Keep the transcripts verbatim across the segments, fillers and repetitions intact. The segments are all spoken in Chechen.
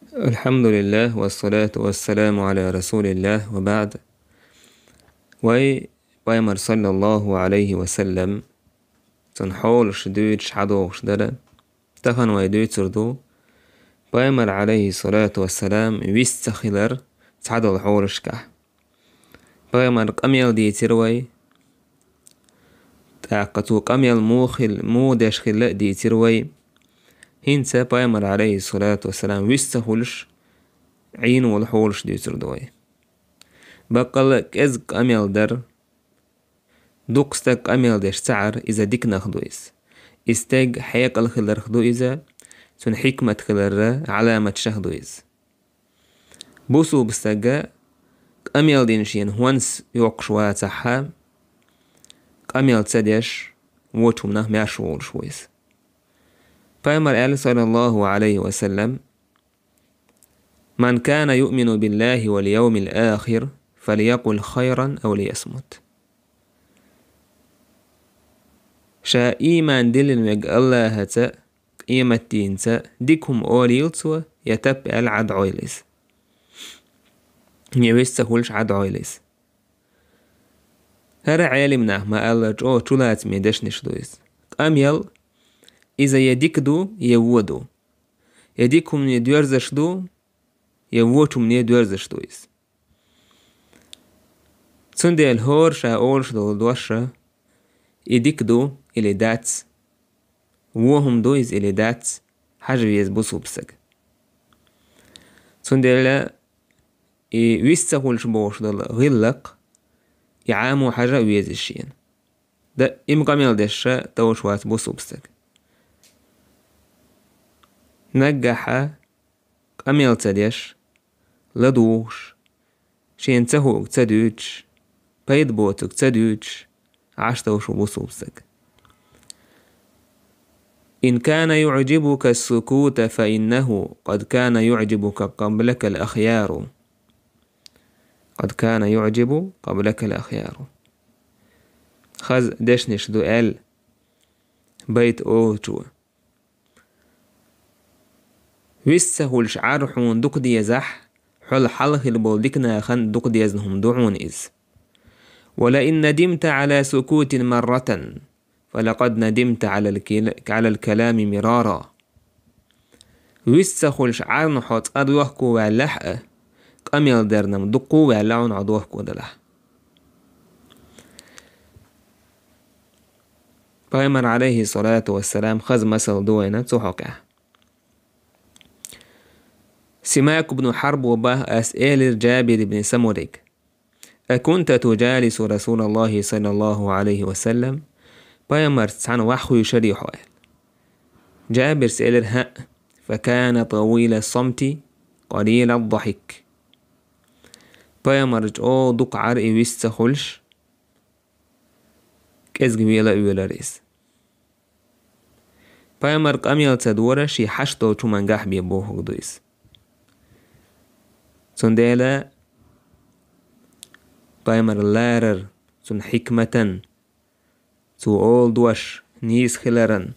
الحمد لله والصلاة والسلام على رسول الله وبعد. Вай Пайхамар, саллаллаху алейхи ва саллам, цун хьолаш дуьйцуш хьадогӀуш дара. Тахан вай дуьйцур ду Пайхамар, алейхи салату вассалам, вист ца хилар цхьадолу хьолашкахь. Пайхамар къамел дийцира вай. ТӀаккха цо къамел муха хил-, муха деш хилла а дийцира вай. ХӀинца Пайхамар, алейхи салату вассалам, вист ца хуьлуш, Ӏийна волу хьолаш дуьйцур ду вай. Баккъалла а кӀезиг къамел дар, дукха стаг къамел деш ца Ӏар, иза дика нах ду иза. И стаг хьекъал хиларх ду иза, цуьнан хьикмат хиларан Ӏаламатех ду иза. Бусулба стага къамел дина шена хӀонс йоккхуш вацахьа, къамел ца деш, вочу хӀуманах маьрша волуш ву иза. Пайхамар аьлла, саллаллаху алейхи ва саллам: «من كان يؤمن بالله واليوم الآخر فليقل خيرا أو ليصمت». Ша ийман диллина верг Аллахьаца, къематдийнца дика хӀума олийла цо, я таппа аьлла Ӏад Ӏойла иза. Я вист ца хуьлуш Ӏад Ӏойла иза. ХӀара Ӏелам нах ма-аллара чӀогӀа чулацаме дешнаш ду иза. Къамел иза я дика ду, я вон ду. Я дика хӀумане доьрзуш ду, я вочу хӀумане доьрзуш ду иза. Цундела хӀора ша олуш долу дош, и дика ду или дац, вон хӀума ду иза или дац, хьажа веза бусулба стаг. Цундела и вист ца хуьлуш бохуш долу гӀиллакх, и Ӏамо хьажа а веза шена. Даим къамел деш ша товш вац бусулба стаг. Наггахьа къамел ца деш, ладугӀуш, шена ца хуург ца дуьйцуш, пайда боцург ца дуьйцуш, Ӏаш товш ву бусулба стаг. «إن كان يعجبك السكوت فإنه قد كان يعجبك قبلك الأخيار». «قد كان يعجب قبلك الأخيار». Хаза дешнаш ду аьлла, байт олучо. Вист ца хуьлуш Ӏар хьуна дукха дезахь, хьол хьалха хилла болу дика нахана дукха дезна хӀума ду хьуна иза. «ولئن ندمت على سكوت مرة فلقد ندمت على الكل-، على الكلام مرارا». Вист ца хуьлуш Ӏарна хьо цкъа дохко ваьллахь а, къамел дарна-м дуккха а ваьлла хьуна хьо дохко далахь. Пайхамар, алейхи салату вассалам, хаза масал ду вайна цу хьокъехь. Симак ибн Хьарбо боху, ас элира Джабир ибн Самурига: «أكنت تجالس رسول الله صلى الله عليه وسلم؟» Пайхамарца цхьаьна ваххуьйшарий хьо аьлла. Джабирс элира: «ХӀаъ». «فكان طويل الصمت قليل الضحك». Пайхамар чӀогӀа дукха Ӏар и вист ца хуьлуш, кӀезиг вела а велара иза. Пайхамар къамел ца дора, шен хьашт долчу хӀумангахь бен бохург ду иза. Цундела пайхамар ларар, цуьнан хьикматан, цо олу дош нийса хиларан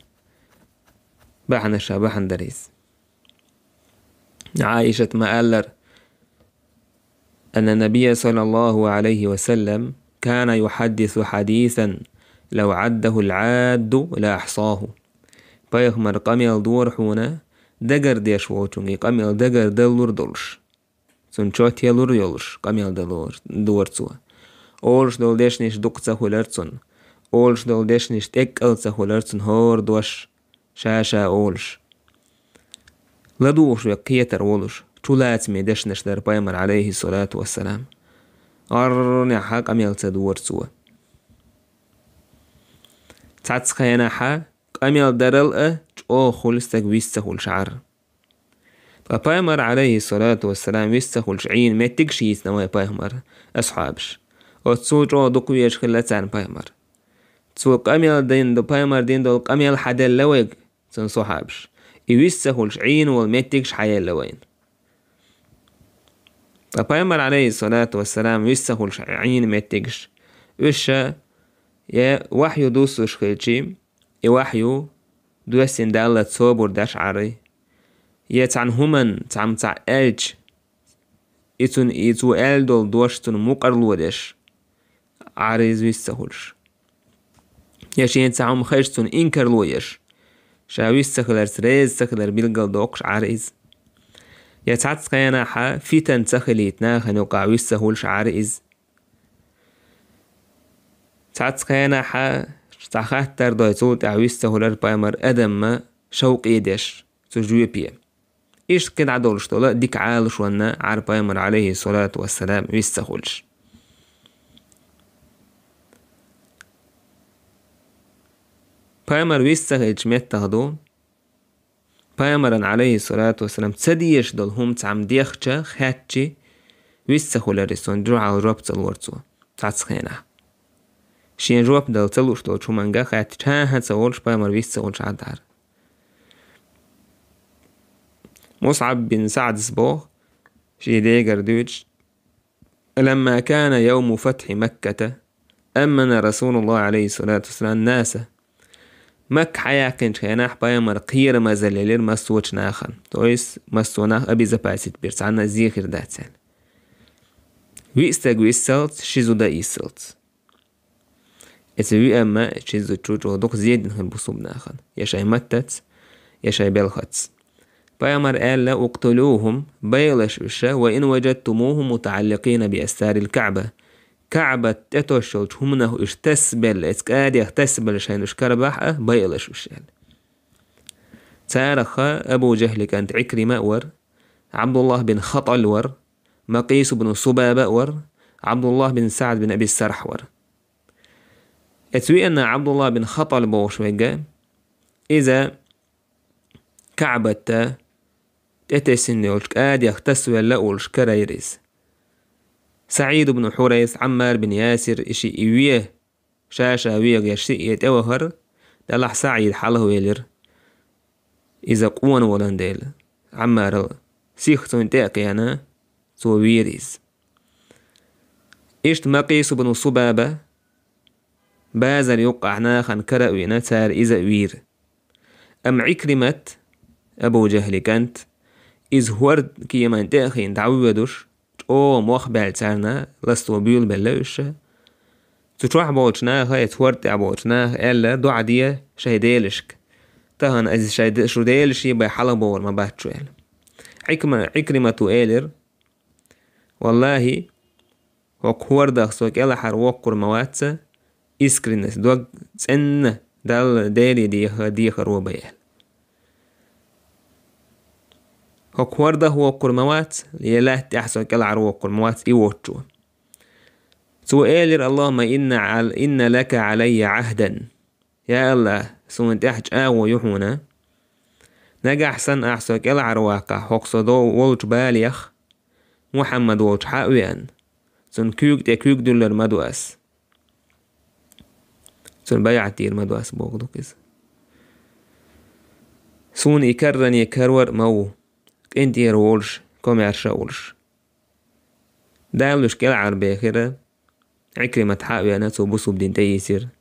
бахьанаша бахьана дара иза. Ӏаишат ма-аллара: «أن النبي صلى الله عليه وسلم كان يحدث حديثا لو عده العاد لأحصاه». Пайхамар къамел дора хьуна, дагардеш волчунга и къамел дагардалур долуш. Цунна чот ялур йолуш, къамел далор-, дора цо. Олуш долу дешнаш дукха ца хуьлура цунна. Олуш долу дешнаш тӀеккъал ца хуьлура цунна хӀора дош, ша-ша олуш. ЛадугӀуш верг кхетар волуш, чулацаме дешнаш дара пайхамар, алейхи салату вассалам. ГӀарренехьа къамел ца дора цо. Цхьацца хенахьа къамел дарал а чӀогӀа хуьлу стаг вист ца хуьлуш Ӏар. Ткъа пайхамар, алейхи салату вассалам, вист ца хуьлуш Ӏийна меттигаш йийцина вай пайхамар асхьабаш. Оццул чӀогӀа дукха везаш хилла царна пайхамар. Цо къамел дин ду, пайхамар дин долу къамел хьаделла вайга цунна сахьабаш. И вист ца хуьлуш Ӏийна волу меттигаш хьаелла вайна. Ткъа пайхамар, алейхи салату вассалам, вист ца хуьлуш Ӏийна меттигаш, уьш ша я вахью дуссуш хилчи, и вахью доьссина Далла собар деш Ӏарри, я цхьана хӀуманна цхьамма цхьаъ аьлча, и цунна, и цо аьлла долу дош цунна мукъарло деш, Ӏар иза вист ца хуьлуш. Я шена цхьа хӀума хезча цунна инкарло еш, ша вист ца хиларца реза ца хилар билгалдоккхуш Ӏар иза. Я цхьацца хенахьа фитан ца хилийта нахана юкъахь вист ца хуьлуш Ӏар иза. Цхьацца хенахьа цхьа хаттар дой, цул тӀаьхьа вист ца хуьлура пайхамар адамна шовкъе деш цу жоьпе. Иштта кхин дӀа долуш долу дика Ӏалашонна Ӏар пайхамар, алейхиссалату вассалам, вист ца хуьлуш. Пайхамар вист ца хилча меттах ду, пайхамаран, алейхиссалату вассалам, ца дезаш долу хӀума цхьамма дехча, хаьттича, вист ца хуьлура иза, цунна жоьпа жоп ца лора цо, цхьацца хенахь. Шен жоп дала ца лууш долчу хӀуманга хаьттича, хӀан-хӀа ца олуш, пайхамар вист ца хуьлуш Ӏадда Ӏар. Мусъаб бин СаӀдас боху, шен дегара дуьйцуш: «لما كان يوم فتح مكة، أمن رسول الله عليه الصلاة والسلام الناس». Макка хьаяьккхинчу хенахь пайхамар кхерамазалла елира массочу нахана, то есть массо а нах обезопасить бира, цхьанна а зе хир дац аьлла. Виъ стаг виссалц, ши зуда иссалц. Эца виъ амма ши зуда чу чӀогӀа дукха зе дина хир бу бусулба нахана, я шайн маттаца, я шайн белхаца. Пайхамар аьлла: «اقتلوهم», байалаш уьш, «وإن وجدتموهم متعلقين بأستار الكعبة». КаӀбат тӀетосуш йолчу хӀуманах уьш тасабелла, эца кӀадех тасабелла шайна уьш карабахь а, байалаш уьш аьлла. Царах Абу Жахьли кӀант Ӏикрима а вара, Ӏабдуллах бин Хатал вара, Макъис бин Субаба а вара, Ӏабдуллах бин СаӀд бин Аби Сархь вара. Эца виъна Ӏабдуллах бин Хатал бохуш вегга, иза КаӀбатта тӀетесина йолчу кӀадех тасавелла а волуш карайра иза. СаӀид бин Хьурайс, Ӏаммар бин Ясир, и шиъ и ве, ша-ша вегӀеш шиъ тӀевахара, делахь СаӀид хьалхавелира. Иза къона волан дела, Ӏаммарал сиха цунна тӀе а кхиъна, цо вийра иза. Иштта Макъис бин Субаба базар юккъахь нахана кара а вина, цара иза а вийра. Амма Ӏикримат, Абу Жахьли кӀант, иза хӀордан кеман тӀе а хиъна дӀавоьдуш, чӀогӀа мох баьлла царна ласто буьйлабелла уьш. Цу чохь болчу наха, эца хӀорда тӀехь болчу наха аьлла: «ДуӀа де шайн делашка. Тахана иза шайн де-, шу делаш бен хьалхабогӀур ма бац шу», — аьлла. Ӏикма-, Ӏикримату элира: «Валлахи, хӀокху хӀордах со кӀелхьара воккхур ма вац, искренность, дог цӀенна Далла, Деле деха-, дехаро бен», — аьлла. «ХӀокху хӀордах воккхур ма вац, я лаьтта тӀехь со кӀелхьара воккхур ма вац и воцчо». Цо элира: «Аллахумма инна Ӏал-, инна лака Ӏалайя Ӏахдан». Я АллахӀ, суна тӀехь чӀагӀо ю хьуна. Нагахь санна ахь со кӀелхьарваккхахь, хӀокху со до-, волчу балех, Мухьаммад волчу хьа а веана, цунна куьйга тӀе куьйга дуьллур ма ду ас. Цунна байӀат дийр ма ду ас, боху дукха иза. Суна и карране карор а ма ву, къинтӀера волуш, комаьрша а волуш. Дала уьш кӀелхьарбехира, Ӏикримат хьа а веана, цо бусулба дин тӀеийцира.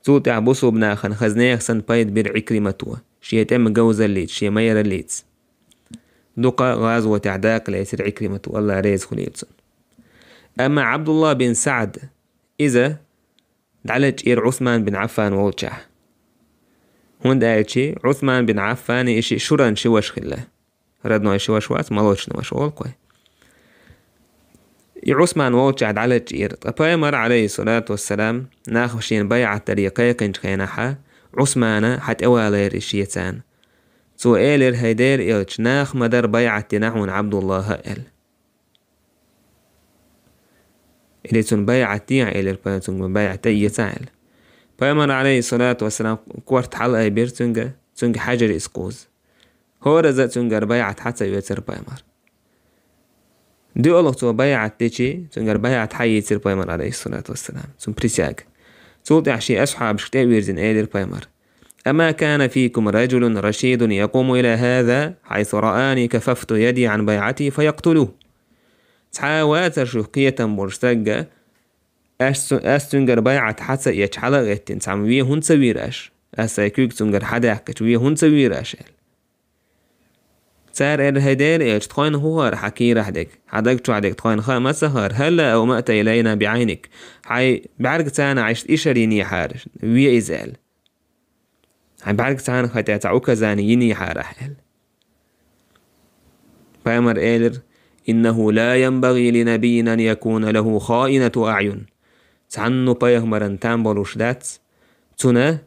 Цул тӀаьхьа бусулба нахана хаза нехан санна пайда бира Ӏикримато, шен тӀеман говзаллица, шен майраллица. Дукха гӀазотехь дакъа лецира Ӏикримато, АллахӀ реза хуьлийла цунна. Амма Ӏабдулла бин СаӀд, иза дӀалечкъийра Ӏусман бин Ӏаффан волчохь. ХӀунда аьлча Ӏусман бин Ӏаффана и шиъ шуран ши ваша хилла. Родной ши ваша вац, молочный ваша олу кхой. И Ӏусман волчохь дӀалечкъийра. Ткъа пайхамар, алейхиссалату вассалам, нах шена байӀат даре кхайкхинчу хенахьа, Ӏусмана хьа тӀевалайра и шеца. Цо элира: «ХӀай Делан элча, нах ма дара байӀат дина хьуна Ӏабдуллаха», — аьлла. Или цунна байӀат дехьа элира пайхамар, цуьнга ма байӀат а эца аьлла. Пайхамар, алейхиссалату вассалам, корта хьала айбира цуьнга, цуьнга хьаьжира иза кхуза. ХӀораза а цуьнгара байӀат хьа ца оьцура пайхамар. ДоьалгӀа цо байӀат дичи, цуьнгара байӀат хьа йийцира пайхамар, алейхиссалату вассалам, цунна присяга. Цул тӀаьхьа шен асхьабашка тӀе а вирзина элира пайхамар: «أما كان فيكم رجل رشيد يقوم إلى هذا حيث رآني كففت يدي عن بيعتي فيقتلوه». Цхьа а вацара шух кхетам болуш стагга, ас цу-, ас цуьнгара байӀат хьа ца эцча хьала а гӀеттина, цхьамма вен хӀунда ца вийра аша? Ас сайн куьг цуьнгара хьа даьккхича, вен хӀунда ца вийра аша? — аьлла. Цара аьлла: «ХӀай Делан элча, тхоьна хӀун хар хьан кийрахь дерг? Хьан даг чохь дерг тхоьна хаа ма ца хар? هلا أومأت إلينا بعينك. Хьайн бӀаьрга царна Ӏаш ишар йинехьара, ве иза», аьлла. «Хьайн бӀаьрга царна хӀаьта цхьа указани йинехьара ахь», аьлла. Пайхамар элира: «إنه لا ينبغي لنبي أن يكون له خائنة أعين». Цхьанна пайхамаран там болуш дац цуьнан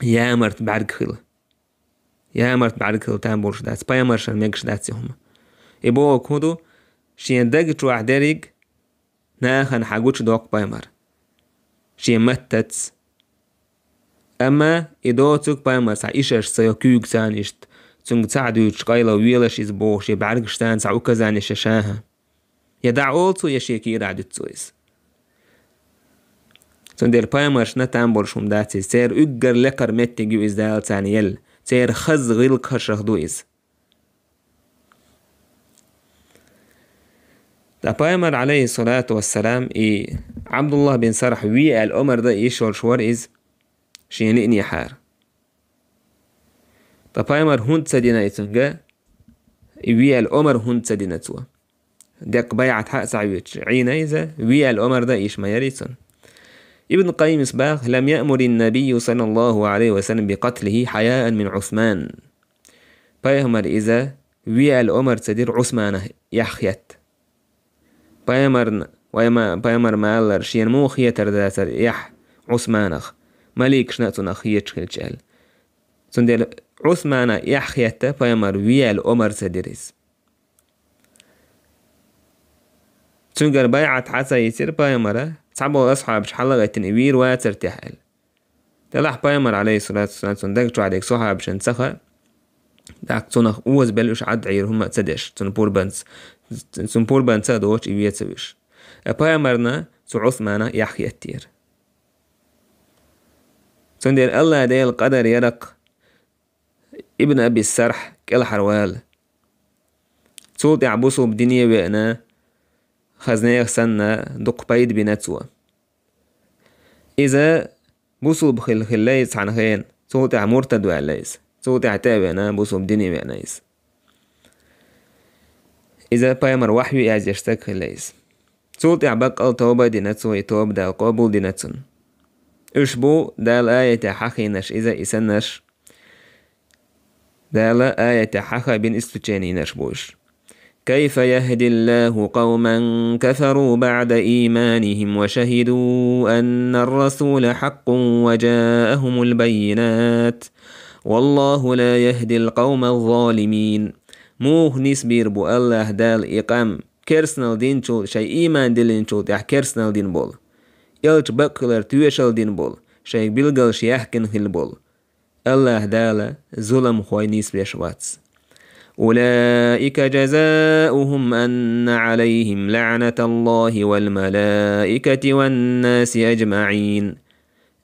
ямарта бӀаьрг хила. Ямарта бӀаьрг хила там болуш дац, пайхамаршна мегаш дац и хӀума. И бохург хӀун ду? Шен даг чохь дерриг нахана хьан гучудоккху пайхамар, шен маттаца. Амма и доцург пайхамар цхьа ишарш ца йо куьйга царна иштта, цуьнга цхьаъ дуьйцуш къайлавелаш иза бохуш, я бӀаьргаш царна цхьа указанеш я шаха. Я дӀаолу цо, я шен кийрахь дуьту цо иза. Цундела пайхамаршна там болуш хӀума дац иза. Церан уггар лекхара меттиг ю иза Дала царна елла. Церан хаза гӀиллакхашах ду иза. Ткъа пайхамар, алейхиссалату вассалам, и Абдуллах бин Сарх ве аьлла омар дан йиш йолуш вара иза шен лиънехьара. Ткъа пайхамар хӀунда ца дина и цуьнга, и ве аьлла омар хӀунда ца дина цо? Деккъа байӀат хьа а ца хьоьцуш Ӏийна иза, ве аьлла омар дан йиш ма яра цунна. Ибн Къаййимас баха: لم يأمر النبي صلى الله عليه وسلم بقتله حياء من عثمان. Пайхамар иза ве аьлла омар ца дира Ӏусманах эхь хетта. Пайхамарна, вай ма-, пайхамар ма-, аллара, шена муха хетар дацара эхь Ӏусманах, маликашна а цунах хеташ хилча аьлла. Цундела Ӏусманах эхь хетта пайхамар ве аьлла омар ца дира иза. Цуьнгара байӀат хьа ца йийцира пайхамара, цхьаболу асхьабаш хьалагӀеттина и вийр вацара техь аьлла. Делахь пайхамар, алейхиссалату вассалам, цунна даг чохь дерг сахьабашна ца хаьа, тӀаккха цунах озабелла уьш Ӏад Ӏийра хӀума а ца деш, цунна пурбанца, цунна пурбанца а доцуш и веца уьш. Э, пайхамарна цу Ӏусманах эхь хеттера. Цундела Аллах Делан къадар яра-кх Ибн Аби Сарх кӀелхьарвала. Цул тӀаьхьа бусулба дине веана, хазнех санна, дукха пайда бина цо. Иза бусулба хилла хилла иза цхьана хена, цул тӀаьхьа муртад ваьлла иза. Цул тӀаьхьа тӀе а веана, бусулба дине веана иза. Иза пайхамар вахьйу яздеш стаг хилла иза. Цул тӀаьхьа баккъал тоба а дина цо, и тоба Дала къобал дина цунна. Уьш бу Дала аятехь хьахийнарш иза, и саннарш Дала аятехь хьахабина исключенинаш бу уьш. كيف يهدي الله قوما كفروا بعد إيمانهم وشهدوا أن الرسول حق وجاءهم البينات والله لا يهدي القوم الظالمين. Муха нисбийр бу Аллах Дала и къам, керстанал динчул, шайн ийман диллинчул тӀаьхьа керстанал дина болу, элча бакъ хилар тоьшалла дина болу, шайга билгалш яьхкина хилла болу? Аллах Дала зуламхой нисбеш вац. أولئك جزاؤهم أن عليهم لعنة الله والملائكة والناس أجمعين.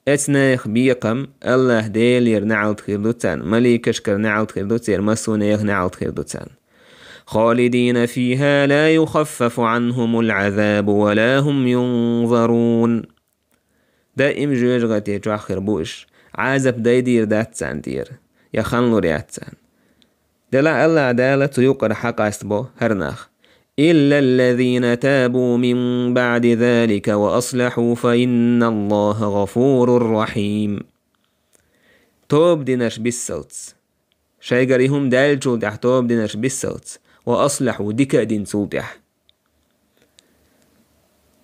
Эцнех бекхам Аллах Делера неӀалт хир ду царна, маликашкара неӀалт хир ду церан, массо а нехан неӀалт хир ду царна. خالدين فيها لا يخفف عنهم العذاب ولا هم ينظرون. Даим жоьжахате чохь хир бу уьш, Ӏазап дайдийр дац царна тӀера, я хан лур яц царна. Делахь Аллах Дала цу юкъара хьакъаста бо хӀара нах. إلا الذين تابوا من بعد ذلك وأصلحوا فإن الله غفور رحيم. Тоба динарш биссалц. Шайгара и хӀума даьллачул тӀаьхьа тоба динарш биссалц. وأصلحوا, дика а дина цул тӀаьхьа.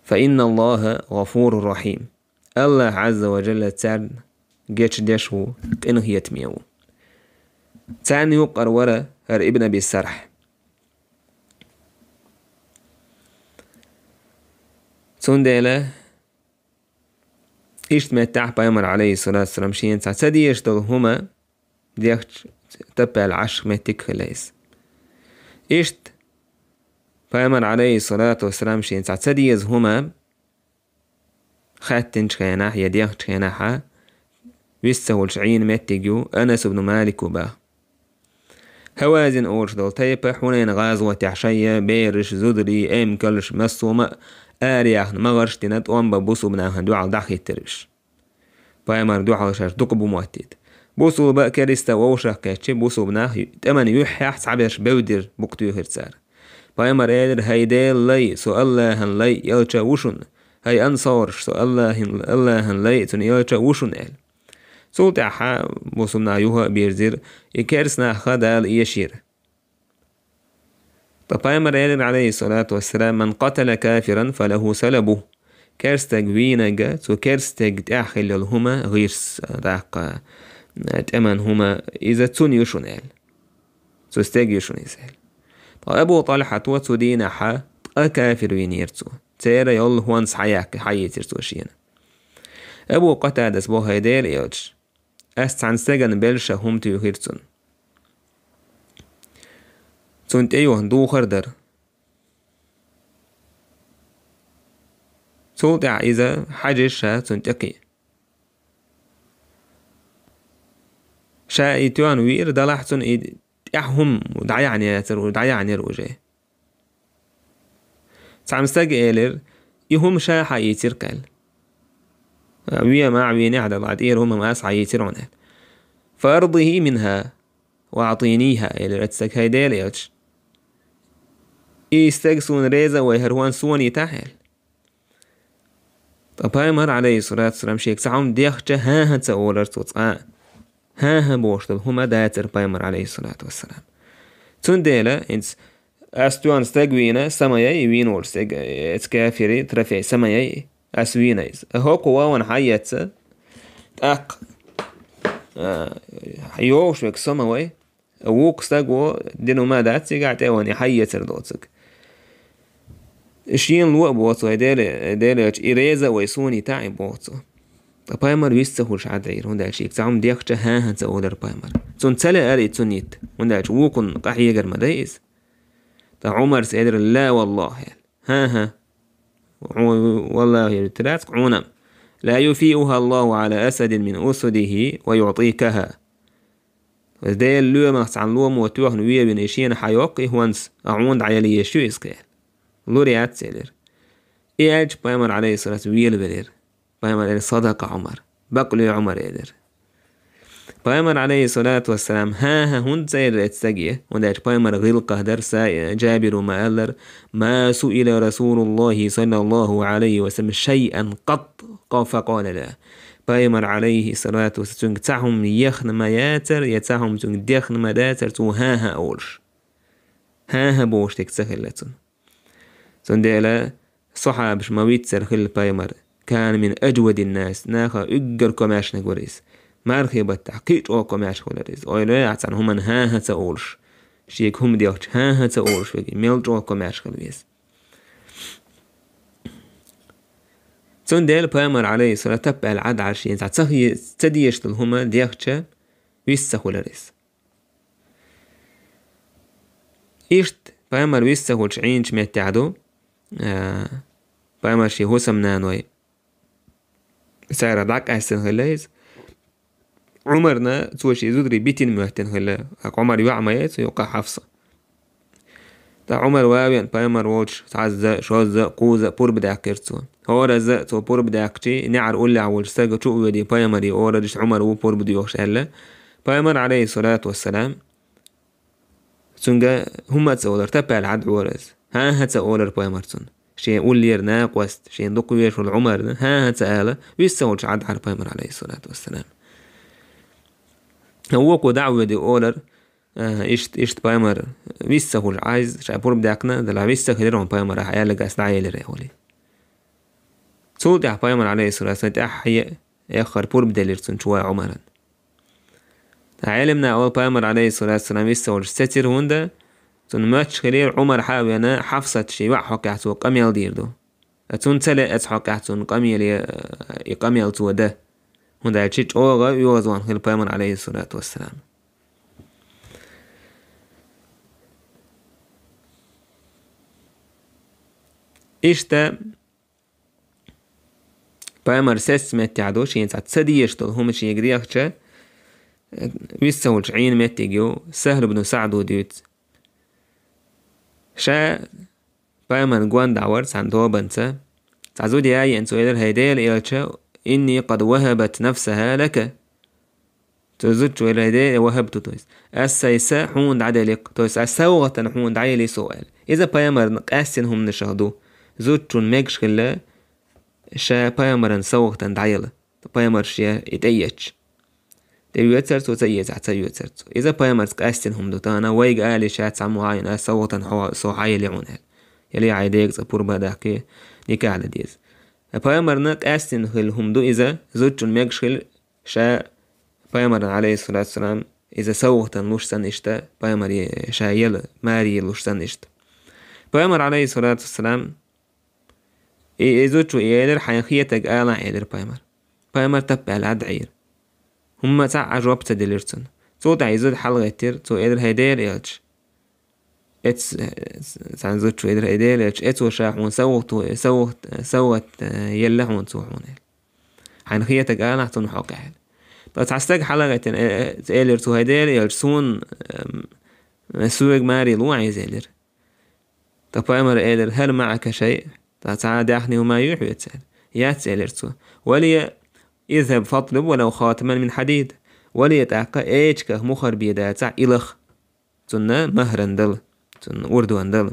فإن الله غفور رحيم. Аллах Ӏазза ва Жалла царна гечдеш ву, къинхетаме ву. Царна юкъара вара хӀара Ибн Аби Сарх. Цундела иштта меттехь пайхамар, алейхиссалату вассалам, шена цхьа ца дезаш долу хӀума дехча таппаьлла Ӏаш меттиг хилла иза. Иштта пайхамар, алейхиссалату вассалам, шена цхьа ца деза хӀума хаьттинчу хенахь я дехчу хенахьа, вист ца хуьлуш Ӏийна меттиг ю, Анас ибн Малик ву баха. Хьавазин олуш долу тайпа Хьунайн гӀазотехь шайя бераш, зударий, эмкалш, массома а араяхна, магӀарш а дина, тӀом бан бусулба нахана дуьхьал дӀахӀиттира уьш. Пайхамар дуьхьал шаьш дукха бу моттийта. Бусулба а керста вовшах кхеччи, бусулба нах тӀеман юьххьехь цхьаберш бевдира, букъ туьйхира цара. Пайхамар элира: «ХӀай Делан лай, со Аллахьан лай, элча ву шуна. ХӀай ансораш, со Аллахьан, Аллахьан лай, цуьнан элча ву шуна», — аьлла. Цул тӀаьхьа бусулба нах юха а бирзира, и керста нах ха Дала эшийра. Ткъа Пайхамар элира, алейхиссалату вассалам: «Ман къатала кафиран, фалаху салабу». Керстаг вийнага, цу керстаг тӀехь хилла йолу хӀума гӀирс, даккха, тӀеман хӀума, иза цунна ю шуна аьлла. Цу стеган ю шуна иза аьлла. Ткъа Абу Талхьато цу дийнахьа ткъа кафир вийнера цо. Церан йолу хӀонс хьаяккха, хьаийцира цо шена. Абу Къатадас боху: «ХӀай Делан элча, ас цхьана стеган белша хӀума туьйхира цунна. Цунна тӀе юхна духар дара. Цул тӀаьхьа иза хьаьжира ша цунна тӀе кхин. Ша и тоьхна веара, делахь цунна и тӀехь хӀума дӀаяхьна яцара, дӀаяхьнера уже». Цхьана стага элира: «И хӀума ша хьаийцира кхел. Вен ма вийнехь а, делахь тӀера хӀума ас хьаийцира хьуна». «Фа ардихи минха ва аътинихьа», — элира оцу стага: «ХӀай Делан элча, и стаг суна реза а вай, хӀара хӀума суна йитахь», — аьлла. Ткъа Пайхамар, алейхиссалату вассалам, шега цхьа хӀума дехча, хӀан-хӀа ца олура цо цкъа а. «ХӀан-хӀа» бохуш долу хӀума дацара Пайхамар, алейхиссалату вассалам. Цундела, хӀинца ас тоьхна стаг вийна, са ма яй, и вийна волу стаг, э, эца кафири, трофей са ма яй, ас вийна иза. ХӀокху вовшахтоьхна хьаэца, тӀаккха, а, йовш верг со ма вай, вукху стаг ву, дина хӀума дац цигахь, тӀе а вахана хьаэцар доцург. Шена ло а боху цо, хӀай Делан, Делан элча, и реза а вай, суна йитахь и, боху цо. Ткъа Пайхамар вист ца хуьлуш Ӏадийра, хӀунда аьлча шега цхьа хӀума дехча, хӀан-хӀа ца олура Пайхамар. Цунна ца лаьара и цунна йита, хӀунда аьлча вукхунна къахьегар ма дай иза. Ткъа Ӏумарс элира: «Ла валлахьи», — аьлла. «ХӀан-хӀа, валлахьи», — элира цкъа Ӏуна. «Ла юфиуха Аллаху Ӏала асадин мин усудихи ва юътикаха». Делан лоьмах цхьана ломо тоьхна вевина и шена хьайоккху и хӀонс, а хьуна дӀаяла езаш ю иза кхел. Лур яц, элира. И аьлча Пайхамар, алейхиссалату, велавелира. Пайхамар элира: «Садакъа Ӏумар. Бакълуьй Ӏумар», — элира. Пайхамар, алейхиссалату вассалам, хӀан-хӀа хӀунда ца элира оцу стаге, хӀунда аьлча Пайхамар гӀиллакхах дара, са, э, Джабиро ма-аллара: «Ма суила Расулуллахи саллаллаху алейхи ва саллам шайъан къатт, факъала ла». Пайхамар, алейхиссалату вассалам, цуьнга цхьа хӀума ехна ма яцара, я цхьа хӀума цуьнга дехна ма дацара, цо хӀан-хӀа олуш. ХӀан-хӀа бохуш дерг ца хилла цунна. Цундела сахьабаш ма-виццара хилла Пайхамар. «Кана мин аджвадин нас», наха уггар комаьршниг вара иза. Мархи баттахь кхин а чӀогӀа комаьрша хилла иза. Ойла йо ахь, цхьана хӀуманна хӀан-хӀа ца олуш. Шега хӀума дехча, хӀан-хӀа ца олуш верг, мел чӀогӀа комаьрша хилла веза. Цундела Пайхамар, алейхиссалату, таппаьлла Ӏад Ӏаш, шена цхьа ца хи-, ца дезаш долу хӀума дехча, вист ца хуьлура иза. Иштта Пайхамар вист ца хуьлуш Ӏийначу меттехь ду, а, Пайхамар шен хӀусамнаной, царах дӀакъаьстина хилла иза. Ӏумарна цо шен зударий битина моьттина хилла, хӀокху Ӏумар йоӀ ма яй цу юккъехь Хьафса. Ткъа Ӏумар ван а веана, Пайхамар волчу цхьазза, шозза, кхузза пурба даьккхира цо. ХӀоразза цо пурба даьккхича, неӀар уллехь волчу стага чу а воьдий, Пайхамаре олура, иштта Ӏумар ву пурба доьхуш аьлла. Пайхамар, алейхиссалату вассалам, цуьнга хӀумма а ца олура, таппаьлла Ӏад Ӏора иза. ХӀан-хӀа ца олура Пайхамар цунна. Шен уллера накъост, шен дукха везаш волу Ӏумарна хӀан-хӀа ца ала, вист ца хуьлуш Ӏад Ӏара Пайхамар, алейхиссалату вассалам. Вукхо дӀа а воьдий олура, а, иштта, иштта Пайхамар вист ца хуьлуш Ӏа иза, ша пурба даьккхина, делахь вист ца хилира хьуна Пайхамар, ахь аьлларг ас дӀаелира, олий. Цул тӀаьхьа Пайхамар, алейхиссалату вассалам, тӀаьххье эххар пурба делира цунна чу ван Ӏумаран. Ткъа Ӏеламнаха олу, Пайхамар, алейхиссалату вассалам, вист ца хуьлуш сецира, хӀунда цунна моьттуш хилира Ӏумар хьа а веана, Хьафсат шен йоӀ хьокъехь цо къамел дийр ду. Цунна ца лаьа оцу хьокъехь цунна къамеле, и къамел цо дан. ХӀунда аьлча чӀогӀа оьгӀазвахна хилла Пайхамар, алейхиссалату вассалам. Иштта, Пайхамар сецна меттехь ду, шена цхьа ца дезаш долу хӀума шега дехча, вист ца хуьлуш Ӏийна меттиг ю, Сахьл ибн СаӀда дуьйцу. Ша Пайхамарна гонда вара цхьана тобанца. Цхьа зуда яйина цо элира: «ХӀай Делан элча, инни къад вахабат нафсаха лака». Цу зудчо элира: «ХӀай Дела, وهبت», то есть, «ас сай са хьуна дӀаделли-кх», то есть, «ас совгӀатана хьуна дӀаелли со», аьлла. Иза пайхамарна къаьстина хӀуманаш хилла, зудчун мегаш хилла, ша пайхамарна совгӀатана дӀаела, пайхамар ше и тӀеэцча. ТӀеоьцур цо, ца эцахь ца оьцур цо. Иза пайхамарца къаьстина хӀума ду. Тахана вайга ала йиш яц цхьаммо хьайна, «ас совгӀатана хьо, со хьаелли хьуна», аьлла. Яле хьай дега цӀа пурба а даьккхе, никахь дан деза. Пайхамарна къаьстина хилла хӀума ду иза, зудчун мегаш хилла, ша пайхамарна, عليه الصلاة والسلام, иза совгӀатана луш санна иштта, пайхамар е-, ша ела, маре луш санна иштта. Пайхамар, عليه الصلاة والسلام, и, и зудчо элира: «Хьайна хетарг алахь», — элира пайхамар. Пайхамар таппаьлла Ӏад Ӏийра. ХӀумма цхьа а жоп ца делира цунна. Цул тӀаьхьа и зуда хьалагӀеттира, цо элира: «ХӀай Дела элча, эц-, цхьана зудчо элира: ХӀай Дела элча, эцо ша хьуна совгӀат, совгӀат, совгӀат, э, елла хьуна цо хьуна», — аьлла. «Хьайна хетарг алахь цунна хьокъехь», — аьлла. Ткъа цхьа стаг хьалагӀеттина, э, э, элира цо: «ХӀай Дела элча, суна, эм, соьга маре лу хьан иза», — элира. Ткъа пайхамара элира: «هل معك شيء؟» Ткъа цхьа даьхни хӀума юй хьоьца, аьлла. «Яц», — элира цо. «ولي اذهب فاطلب ولو خاتما من حديد». «ولي», тӀаккха, «эчигах мухӀар бе дацахь, илахь, цунна магӀаран дала, цунна урдон дала».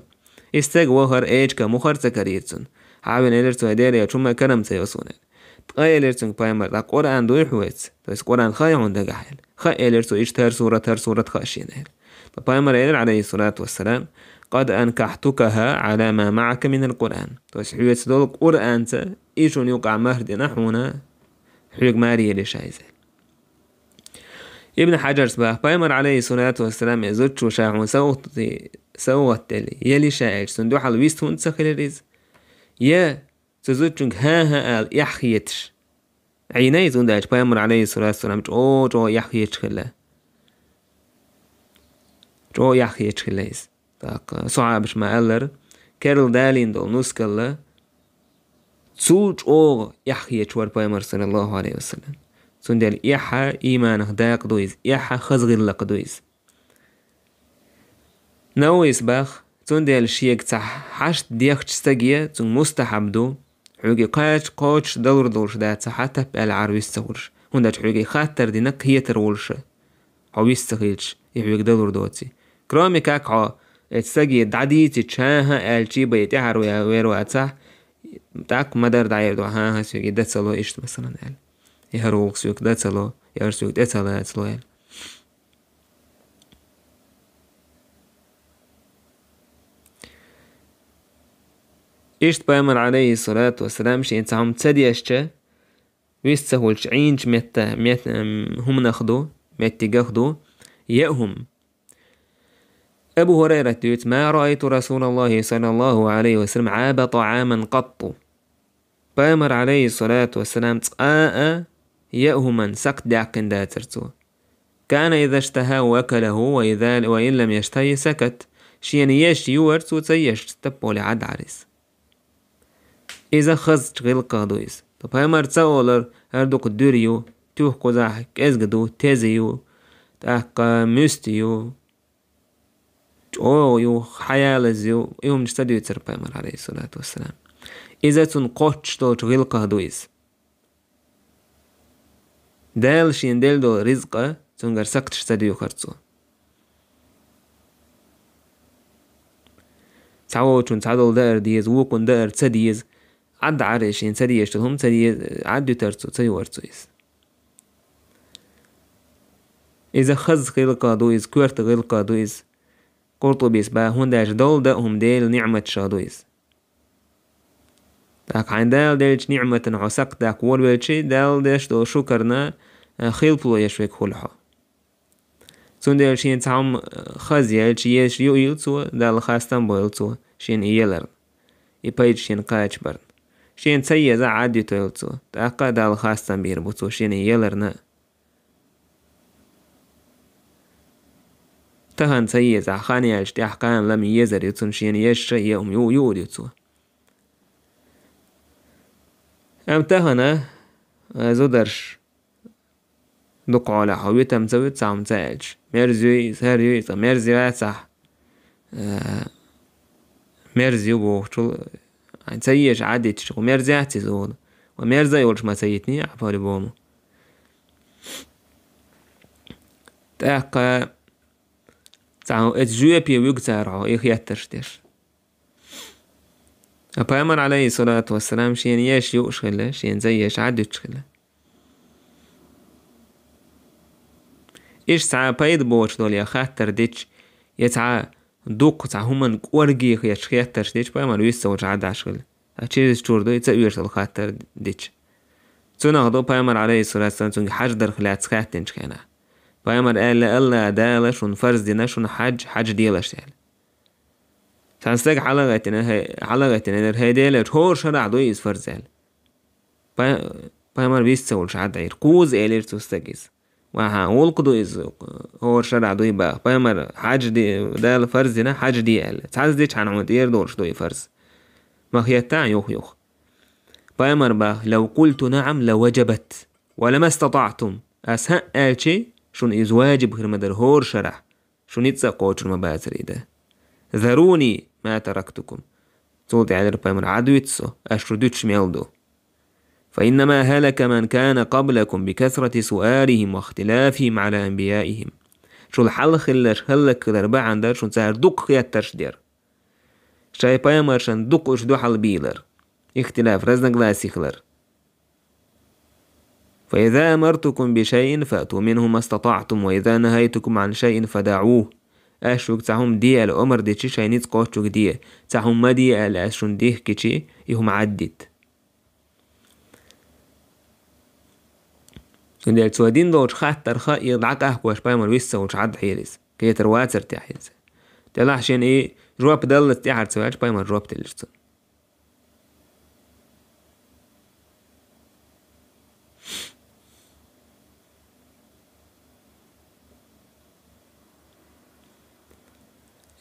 И стаг вахара, эчигах мухӀар ца карийра цунна. Хьавена элира цо: «ХӀай Дела элча, хӀумма карам ца йо суна», — аьлла. Ткъа элира цуьнга пайхамара: «Ткъа Къуръан дуй хьоьца? То есть Къуръан хаий хьуна дагахь?» — аьлла. «Хаьа», — элира цо, — «иштта хӀара сурат, хӀара сурат хаьа шена», — аьлла. Ткъа пайхамара элира, عليه الصلاة والسلام: «قد أنكحتكها على ما معك من القرآن». То есть хьоьца долу Къуръанца и шуна юкъахь магӀар дина хьуна, хьоьга маре елла ша иза. Ибн Хьаджарс баха, пайхамар, عليه الصلاة والسلام, и зудчо ша хьуна совгӀат, совгӀат делла, елла ша аьлча, цунна дуьхьал вист хӀунда ца хилира иза? Я цу зудчуьнга хӀан-хӀа ала эхь хеташ Ӏийна иза, хӀунда аьлча пайхамар, عليه الصلاة والسلام, чӀогӀа-чӀогӀа эхь хеташ хилла. ЧӀогӀа эхь хеташ хилла иза. ТӀаккха сахьабаш ма-аллара, керла далийна долу нускал цул чӀогӀа эхь хеташ вара пайхамар, саллаллаху Ӏалайхи ва саллам. Цундела эхь ийманах дакъа ду иза, эхь хаза гӀиллакх ду иза. Нававис баха, цундела шега цхьа хьашт дехча стаге цуьнга мустахьаб ду, хьоьга кхача кхочуш далур долуш дацахь, тап аьлла Ӏар вист ца хуьлуш, хӀунда аьлча хьоьга хаттар дина кхетар волуша, хьо вист ца хилча, и хьоьга далур доций. Кроме как хьо эцу стаге дӀадийцича, хӀан-хӀа аьлчий бен и тӀаьхьара вер вацахь, тӀаккха ма-дарра дӀаер ду, хӀан-хӀа, соьга и дан ца ло иштта, масалан, аьлла. И хӀара гӀуллакх соьга дан ца ло, я хӀара соьга тӀе ца лаца ло аьлла. Иштта пайхамар, Ӏалайхи ссалату вассалам, шена цхьа хӀума ца дешча, вист ца хуьлуш Ӏийначу метта, мет-, м, хӀуманах ду, меттигах ду, яа хӀума. Абу ХӀурайрат дуьйцу: «ما رأيت رسول الله صلى الله عليه وسلم عاب طعاما قط». Пайхамар, Ӏалайхи ссалату вассалам, цкъа а яа хӀуманна сакхт даьккхина дацара цо. «كان إذا اشتهاه أكله، وإذا، وإن لم يشته سكت». Шена еш юара цо, ца еш таппале Ӏадда Ӏара иза. Иза хазачу гӀиллакхах ду иза. Ткъа пайхамар ца олура: «ХӀара дукха дуьра ю, туьха кхузахь кӀезга ду, теза ю, тӀаккха муьста ю, чӀогӀа ю, хьаялаза ю», и хӀуманаш ца дуьйцура пайхамар, Ӏалайхи ссалату вассалам. Иза цунна кхоччуш долчу гӀиллакхах ду иза. Дала шена делла долу ризкъа цуьнгара сакхташ ца доьхура цо. Цхьаволчунна цхьадолу даар деза, вукхунна даар ца деза, Ӏадда Ӏара шена ца дезаш долу хӀума ца деза, Ӏадда дуьтура цо, ца юура цо иза. Иза хаза гӀиллакхах ду иза, коьрта гӀиллакхах ду иза. Къуртубис баха, хӀунда аьлча долу даа хӀума Делан ниӀматашах ду иза. ТӀаккха хьайна Дала деллачу ниӀматана хьо сакхт даккха волавелчи, Дала деш долу шукарна, а, хилпало еш верг хуьлу хьо. Цундела шена цхьа хӀума, а, хаза яьлча, еш юийла цо, Далла хастам бойла цо шена и еларна, и пайда шена кхачабарна. Шена ца еза Ӏадда юьтийла цо, тӀаккха а Далла хастам бийр бу цо шена и еларна. Тахана ца еза, хан яьлча тӀаьхьа кхана лама езар ю цунна, шена еш а, яа хӀума юу, юур ю цо. Амма тахана, а, зударш дукха хьолахь хьо витам ца вуьту, цхьа хӀума ца аьлча. Мерза юй иза, хӀара юй иза, мерза яцахь, а, мерза ю бохучул, а, ца еза Ӏадда йитча, хӀу мерза яц иза олу. Ва мерза а йолуш ма ца йитиний ахь по-любому. ТӀаккха цхьа эцу жоьпе вуьгу цара хьо, и хеттарш деш. Ткъа пайхамар, Ӏалайхи ссалату вассалам, шена еш юуш хилла, шена ца еш Ӏа дуьтуш хилла. Иштта цхьа пайда боцуш долу я хаттар дича, я цхьа дукха цхьа хӀуманна кӀорге хеташ хеттарш дича, пайхамар вист ца волуш Ӏа дӀаш хилла. Ткъа чирис чур ду и ца оьшуш долу хаттар дича. Цунах ду пайхамар, Ӏалайхи ссалату вассалам, цуьнга хьаьж дарх лаьцна хаьттинчу хенахь. Пайхамар аьлла: «Алла Дала шуна фарз дина шуна хьаьж, хьаьж делаш», аьлла. Цхьана стага хьалагӀеттина, хьай-, хьалагӀеттина элира: «ХӀай Делерчу, хӀора шарахь дуй иза фарз?» аьлла. Пай-, пайхамар вист ца волуш Ӏа дӀайира. Кхузза элира цу стага иза. Ваха, гӀуллакх ду иза, хӀора шарахь дуй баха. Пайхамар хьаьж де, Дала фарз дина, хьаьж де аьлла. Цхьазза дича хьан хьуна тӀера долуш дуй фарз. Ма хетта юх-юх. Пайхамар баха: «Лав къулту наӀам, ла ваджабат, ва ла мастатаӀтум». Ас хӀаъ аьлчи, шуна иза ваджиб хир ма дара хӀора шарахь. Шу ницкъ а кхочур ма бацара и дан. «Заруни ма тарактукум». Цул тӀаьхьа элира пайхамар: «Ӏа дуьйцу со, ас шу дуьтуш мел ду». «Фа иннама халака ман кана къаблакум би касрати суалихим ва ихтилафихим Ӏала анбияихим». Шул хьалха хилларш хӀаллакьхилар бахьана дара шун цара дукха хеттарш дер. Шайн пайхамаршан дукха уьш дуьхьал бийлар. Ихтилаф, разногласи хилар. «Фа иза амартукум би шайин, фаъту минху мастатаътум, ва иза нахайтукум ан шайин, фадаъух». Ас шуьга цхьа хӀума де аьлла омар дичи, шайн ницкъ кхоччуг де. Цхьа хӀума ма де аьлла ас шуна дихкичи, и хӀума Ӏаддит. Цундела цо дин долчу хаттарха и дӀакъахкош пайхамар вист ца волчу хьадда хьийла иза. Кхетар вацар тӀехь иза. Делахь шен и жоп даллалц тӀаьхьара ца ваьлча, пайхамар жоп делира цунна.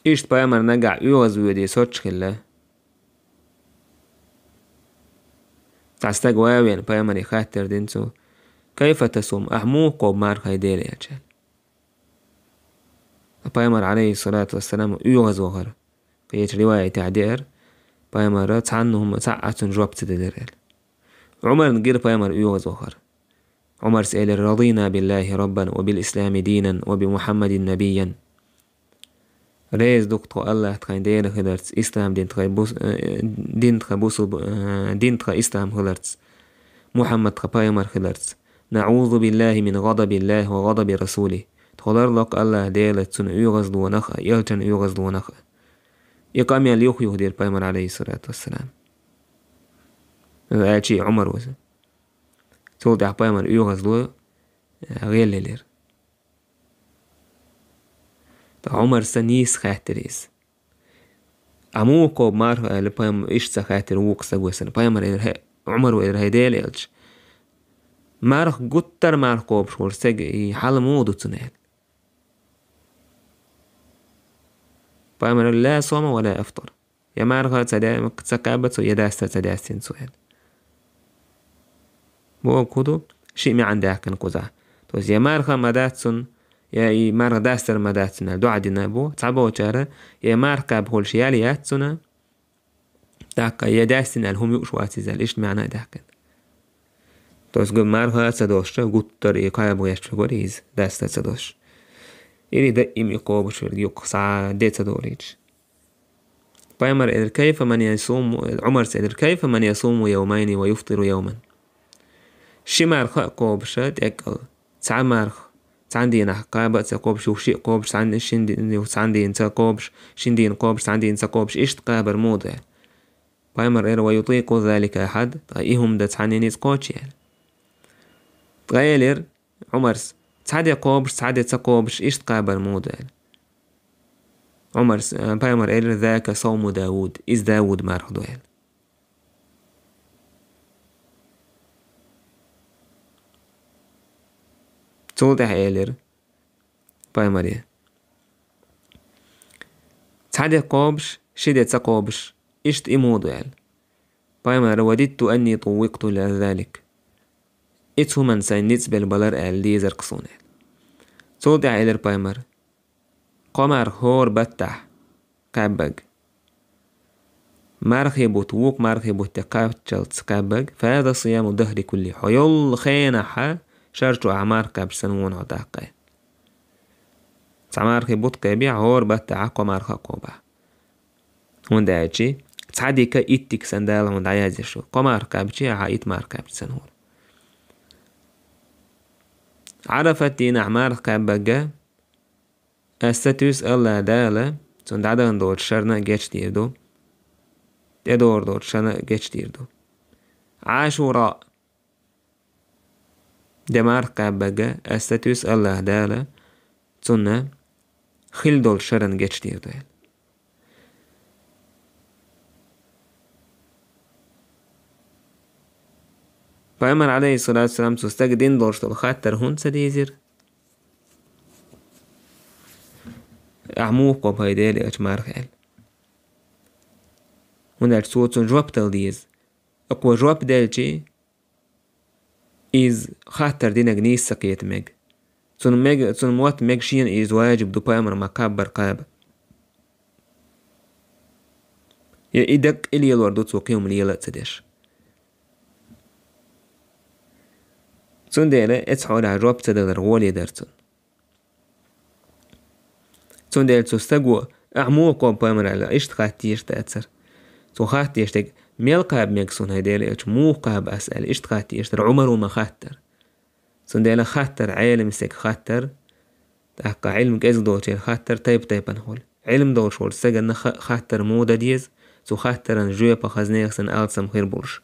Иштта пайхамар нагахь оьгӀаз воьдий соцуш хилла. Цхьа стаг ван а веана пайхамаре хаттар дина цо: «Кайфа тасум, ахь муха кхобу марха, хӀай Делан элча?» Пайхамар, Ӏалайхи ссалату вассалам, оьгӀаз вахара. Кхечу риваятехь деара, пайхамара цхьанна хӀума цхьаъ а цунна жоп ца делира аьлла. Ӏумарна гира пайхамар оьгӀаз вахара. Ӏумарс элира: «Радийна биллахи раббан ва бил ислами дийнан ва би Мухаммадин набийян». Реза ду-кх тхо Аллах тхайн Дела хиларца, ислам дин тхайн бус-, э, дин тхан бусу-, э, дин тхан ислам хиларца, Мухаммад тхан пайхамар хиларца. «НаӀузу биллахи мин гӀадабиллахи ва гӀадаби расулихи». Тхо ларло-кх Аллах Делаца цуьнан оьгӀазлонах а, элчан оьгӀазлонах а. И къамел юх-юха дира пайхамар, Ӏалайхи ссалату вассалам. Аьлчи Ӏумар ваза. Цул тӀаьхьа пайхамар оьгӀазло, э, гӀеллелира. Ткъа Ӏумарса нийса хаьттира иза. «Ахь муха кхобу марха?» аьлла, пайхамар иштта ца хаьттира вукху стага весана. Пайхамар элира: «ХӀе, Ӏумар, — элира, — хӀай Делан элча, марха, гуттар а марха кхобуш волу стаг, и хьал муха ду цуьнан?» аьлла. Пайхамар элира: «Ла сома ва ла ифтар». Я марха ца де-, ца кхаьбба цо, я дастар ца даьстина цо аьлла. Бохург хӀун ду? Шиъ маьӀна даьккхина кхузахь. То есть, я марха ма дац цунна, я и марха дастар ма дац цунна аьлла, дуӀа дина бу. Цхьаболчара, я марха кхаьбна хуьлуш ял яц цунна, тӀаккха я даьстина аьлла хӀума юуш вац иза аьлла, иштта маьӀна а даьккхина. То есть, гу марха ца долуш, гуттар а и кхаба гӀерташ верг вара иза, дастар ца долуш. Или даим и кхобуш верг, юккъе схьа де ца долуьйтуш. Пайхамар элира: «Кайфа ман ясуму», Ӏумарс элира: «Кайфа ман ясуму явмайни ва юфтиру явман?» Ши марха а кхобуш тӀеккъал, цхьа марха цхьана дийнахь кхаба а ца кхобуш, юха шиъ кхобуш, цхьана, шин ди-, юха цхьана дийна ца кхобуш, шин дийна кхобуш, цхьана дийна ца кхобуш, иштта кхабар муха ду? Пайхамар элира: «Ва ютикъу залика ахьад», ткъа и хӀума дан цхьанне ницкъ кхочу аьлла. Ткъа элира Ӏумарс: «Цхьа де кхобуш, цхьа де ца кхобуш, иштта кхабар муха ду?» аьлла. Ӏумарс, э, пайхамар элира: «Зака сауму Дауд, иза Дауд марха ду», аьлла. Цул тӀаьхьа элира пайхамаре: «Цхьа де кхобуш, ши де ца кхобуш, иштта и муха ду?» аьлла. Пайхамар: «Вадидту анни туввикъту ила залик». Ица хӀуманна сайн ницкъ белла балар аьлла дезар-кх суна аьлла. Цул тӀаьхьа элира пайхамар: «Кхо марха хӀора баттахь кхаьббарг, мархи бутт, вукху мархи бутте кхаччалц кхаьббарг, фа хаза сияму дахри кулли, хьо йолу хенахьа шар чу ахь марха кхаьбча санна ву хьо тӀаккха». Цхьа мархий бутт кхаьбехь, хӀора баттахь кхо марха а кхобахь. ХӀунда аьлча цхьа дика итт дика санна Дала хьуна дӀаязъеш ю. Кхо марха кхаьбча, ахьа итт марха кхаьбча санна хӀора. Ӏарафат дийнахь марха кхаьббарг, ас сатуьйсу АллахӀ Дала цунна дӀадахана долчу шарна гечдийр ду, тӀедогӀур долчу шарна гечдийр ду. Ӏашура де марха кхаьббарг, ас сатуьйсу АллахӀ Дала цунна хилла долчу шарна гечдийр ду аьлла. Пайхамар, Ӏалайхиссалату вассалам, цу стага дина долуш долу хаттар хӀунда ца дийзира? Ахьа муха кхобу, хӀай Делан элча, марха аьлла. ХӀунда аьлча цо цунна жоп дала деза. Кхо жоп делча, иза хаттар динарг нийса ца кхета мега. Цунна мега, цунна мотт мега шена иза важиб ду пайхамар ма кхаббар кхаба. Я и дакъа и лелор ду цо кхин хӀума лела а ца деш. Цундела эцу хьолехь жоп ца далар гӀоле дара цунна. Цундела цу стаго, ахьа муха кхобу пайхамар аьлла, иштта хатта дезаш дацара. Цо хатта дезаш дерг, мел кхаба мега суна, хӀай Делан элча, муха кхаба ас аьлла, иштта хатта дезаш дара, Ӏумара ма хаттара. Цундела хаттар, Ӏелам стеган хаттар, тӀаккха Ӏилма кӀезиг долчеран хаттар тайп-тайпана хуьлу. Ӏилма долуш волчу стаганна ха-, хаттар муха дан деза, цу хаттаран жоьпан хаза нехан санна алсам хир болуш.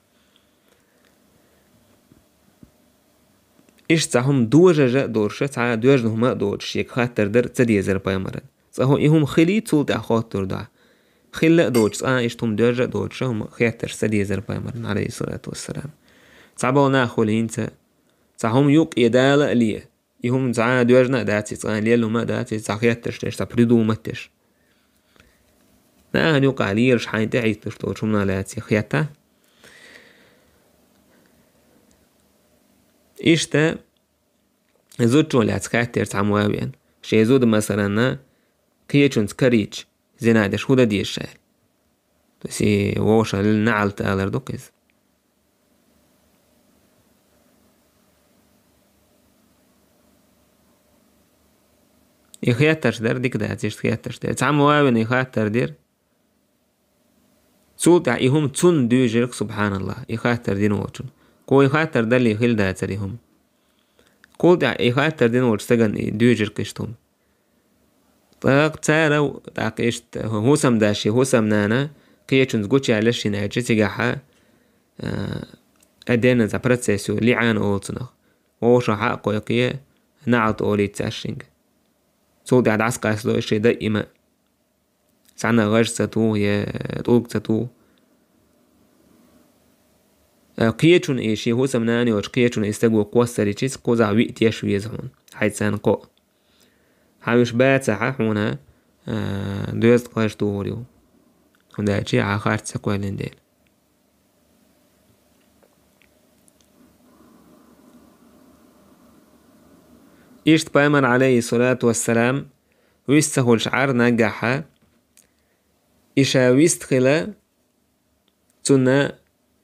Иштта цхьа хӀума дожажа а долуш, цхьа доьжна хӀума а доцуш, шега хаттар дар ца дезара пайхамаран. Цкъа хӀу-, и хӀума хилий, цул тӀаьхьа хоттур ду ахь. Хилла а доцуш, цкъа а иштта хӀума доьжа а доцуш, хӀума хеттарш ца дезара пайхамаран, Ӏалайхиссалату вассалам. Цхьаболу нах хуьлу хӀинца, цхьа хӀума юкъе дала а ле, и хӀума цхьа а доьжна а дац, и цкъа а лелла хӀума а дац, и цхьа хеттарш деш, цхьа придумать деш. Нахана юкъахь лелаш хьайна тӀехӀитталуш долчу хӀуманах лаьцна хетта. Иштта, зудчо лаьцна хаьттира цхьа Муавияна. Шен зуда, масалан, кхечунца карийча, зина деш, хӀун дан деза ша аьлла. То есть и вовшашна наьӀалт алар ду-кх иза. И хеттарш дара, дика дац иштта хеттарш дара. Цхьа Муавина и хаттар дира. Цул тӀаьхьа и хӀума цунна дуьйжира-кх, субхьаналлахӀ, и хаттар дина волчунна. Кхо и хаттар даллий хила дацара и хӀума. Кхул тӀаьхьа и хаттар дина волчу стагана и дуьйжира-кх иштта хӀума. ТӀаккха цара, тӀаккха иштта хӀусамдас шен хӀусамнана кхечунца гучуяьлла шина аьлча, цигахьа, а, а денна цхьа процесс ю, лиӀана олу цунах. Вовшах хьа а кхойкхий, наьӀалт олийта цаьршинга. Цул тӀаьхьа дӀасакъасло шен даима. Цхьанна гӀаж ца туху я тӀулг ца туху. Э, кхечунна и шен хӀусамнана йоцуш, кхечунна и стаго кхоссаричи, кхузахь виъ теш веза хьуна, хьайца санна кхоъ. Хьан уьш бацахьа хьуна, э, доьзткъа гӀаж тухур ю. ХӀунда аьлча хьан харц ца кхоьллина дела. Иштта пайхамар, Ӏалайхиссалату вассалам, вист ца хуьлуш Ӏар наггахьа, и ша вист хила, цунна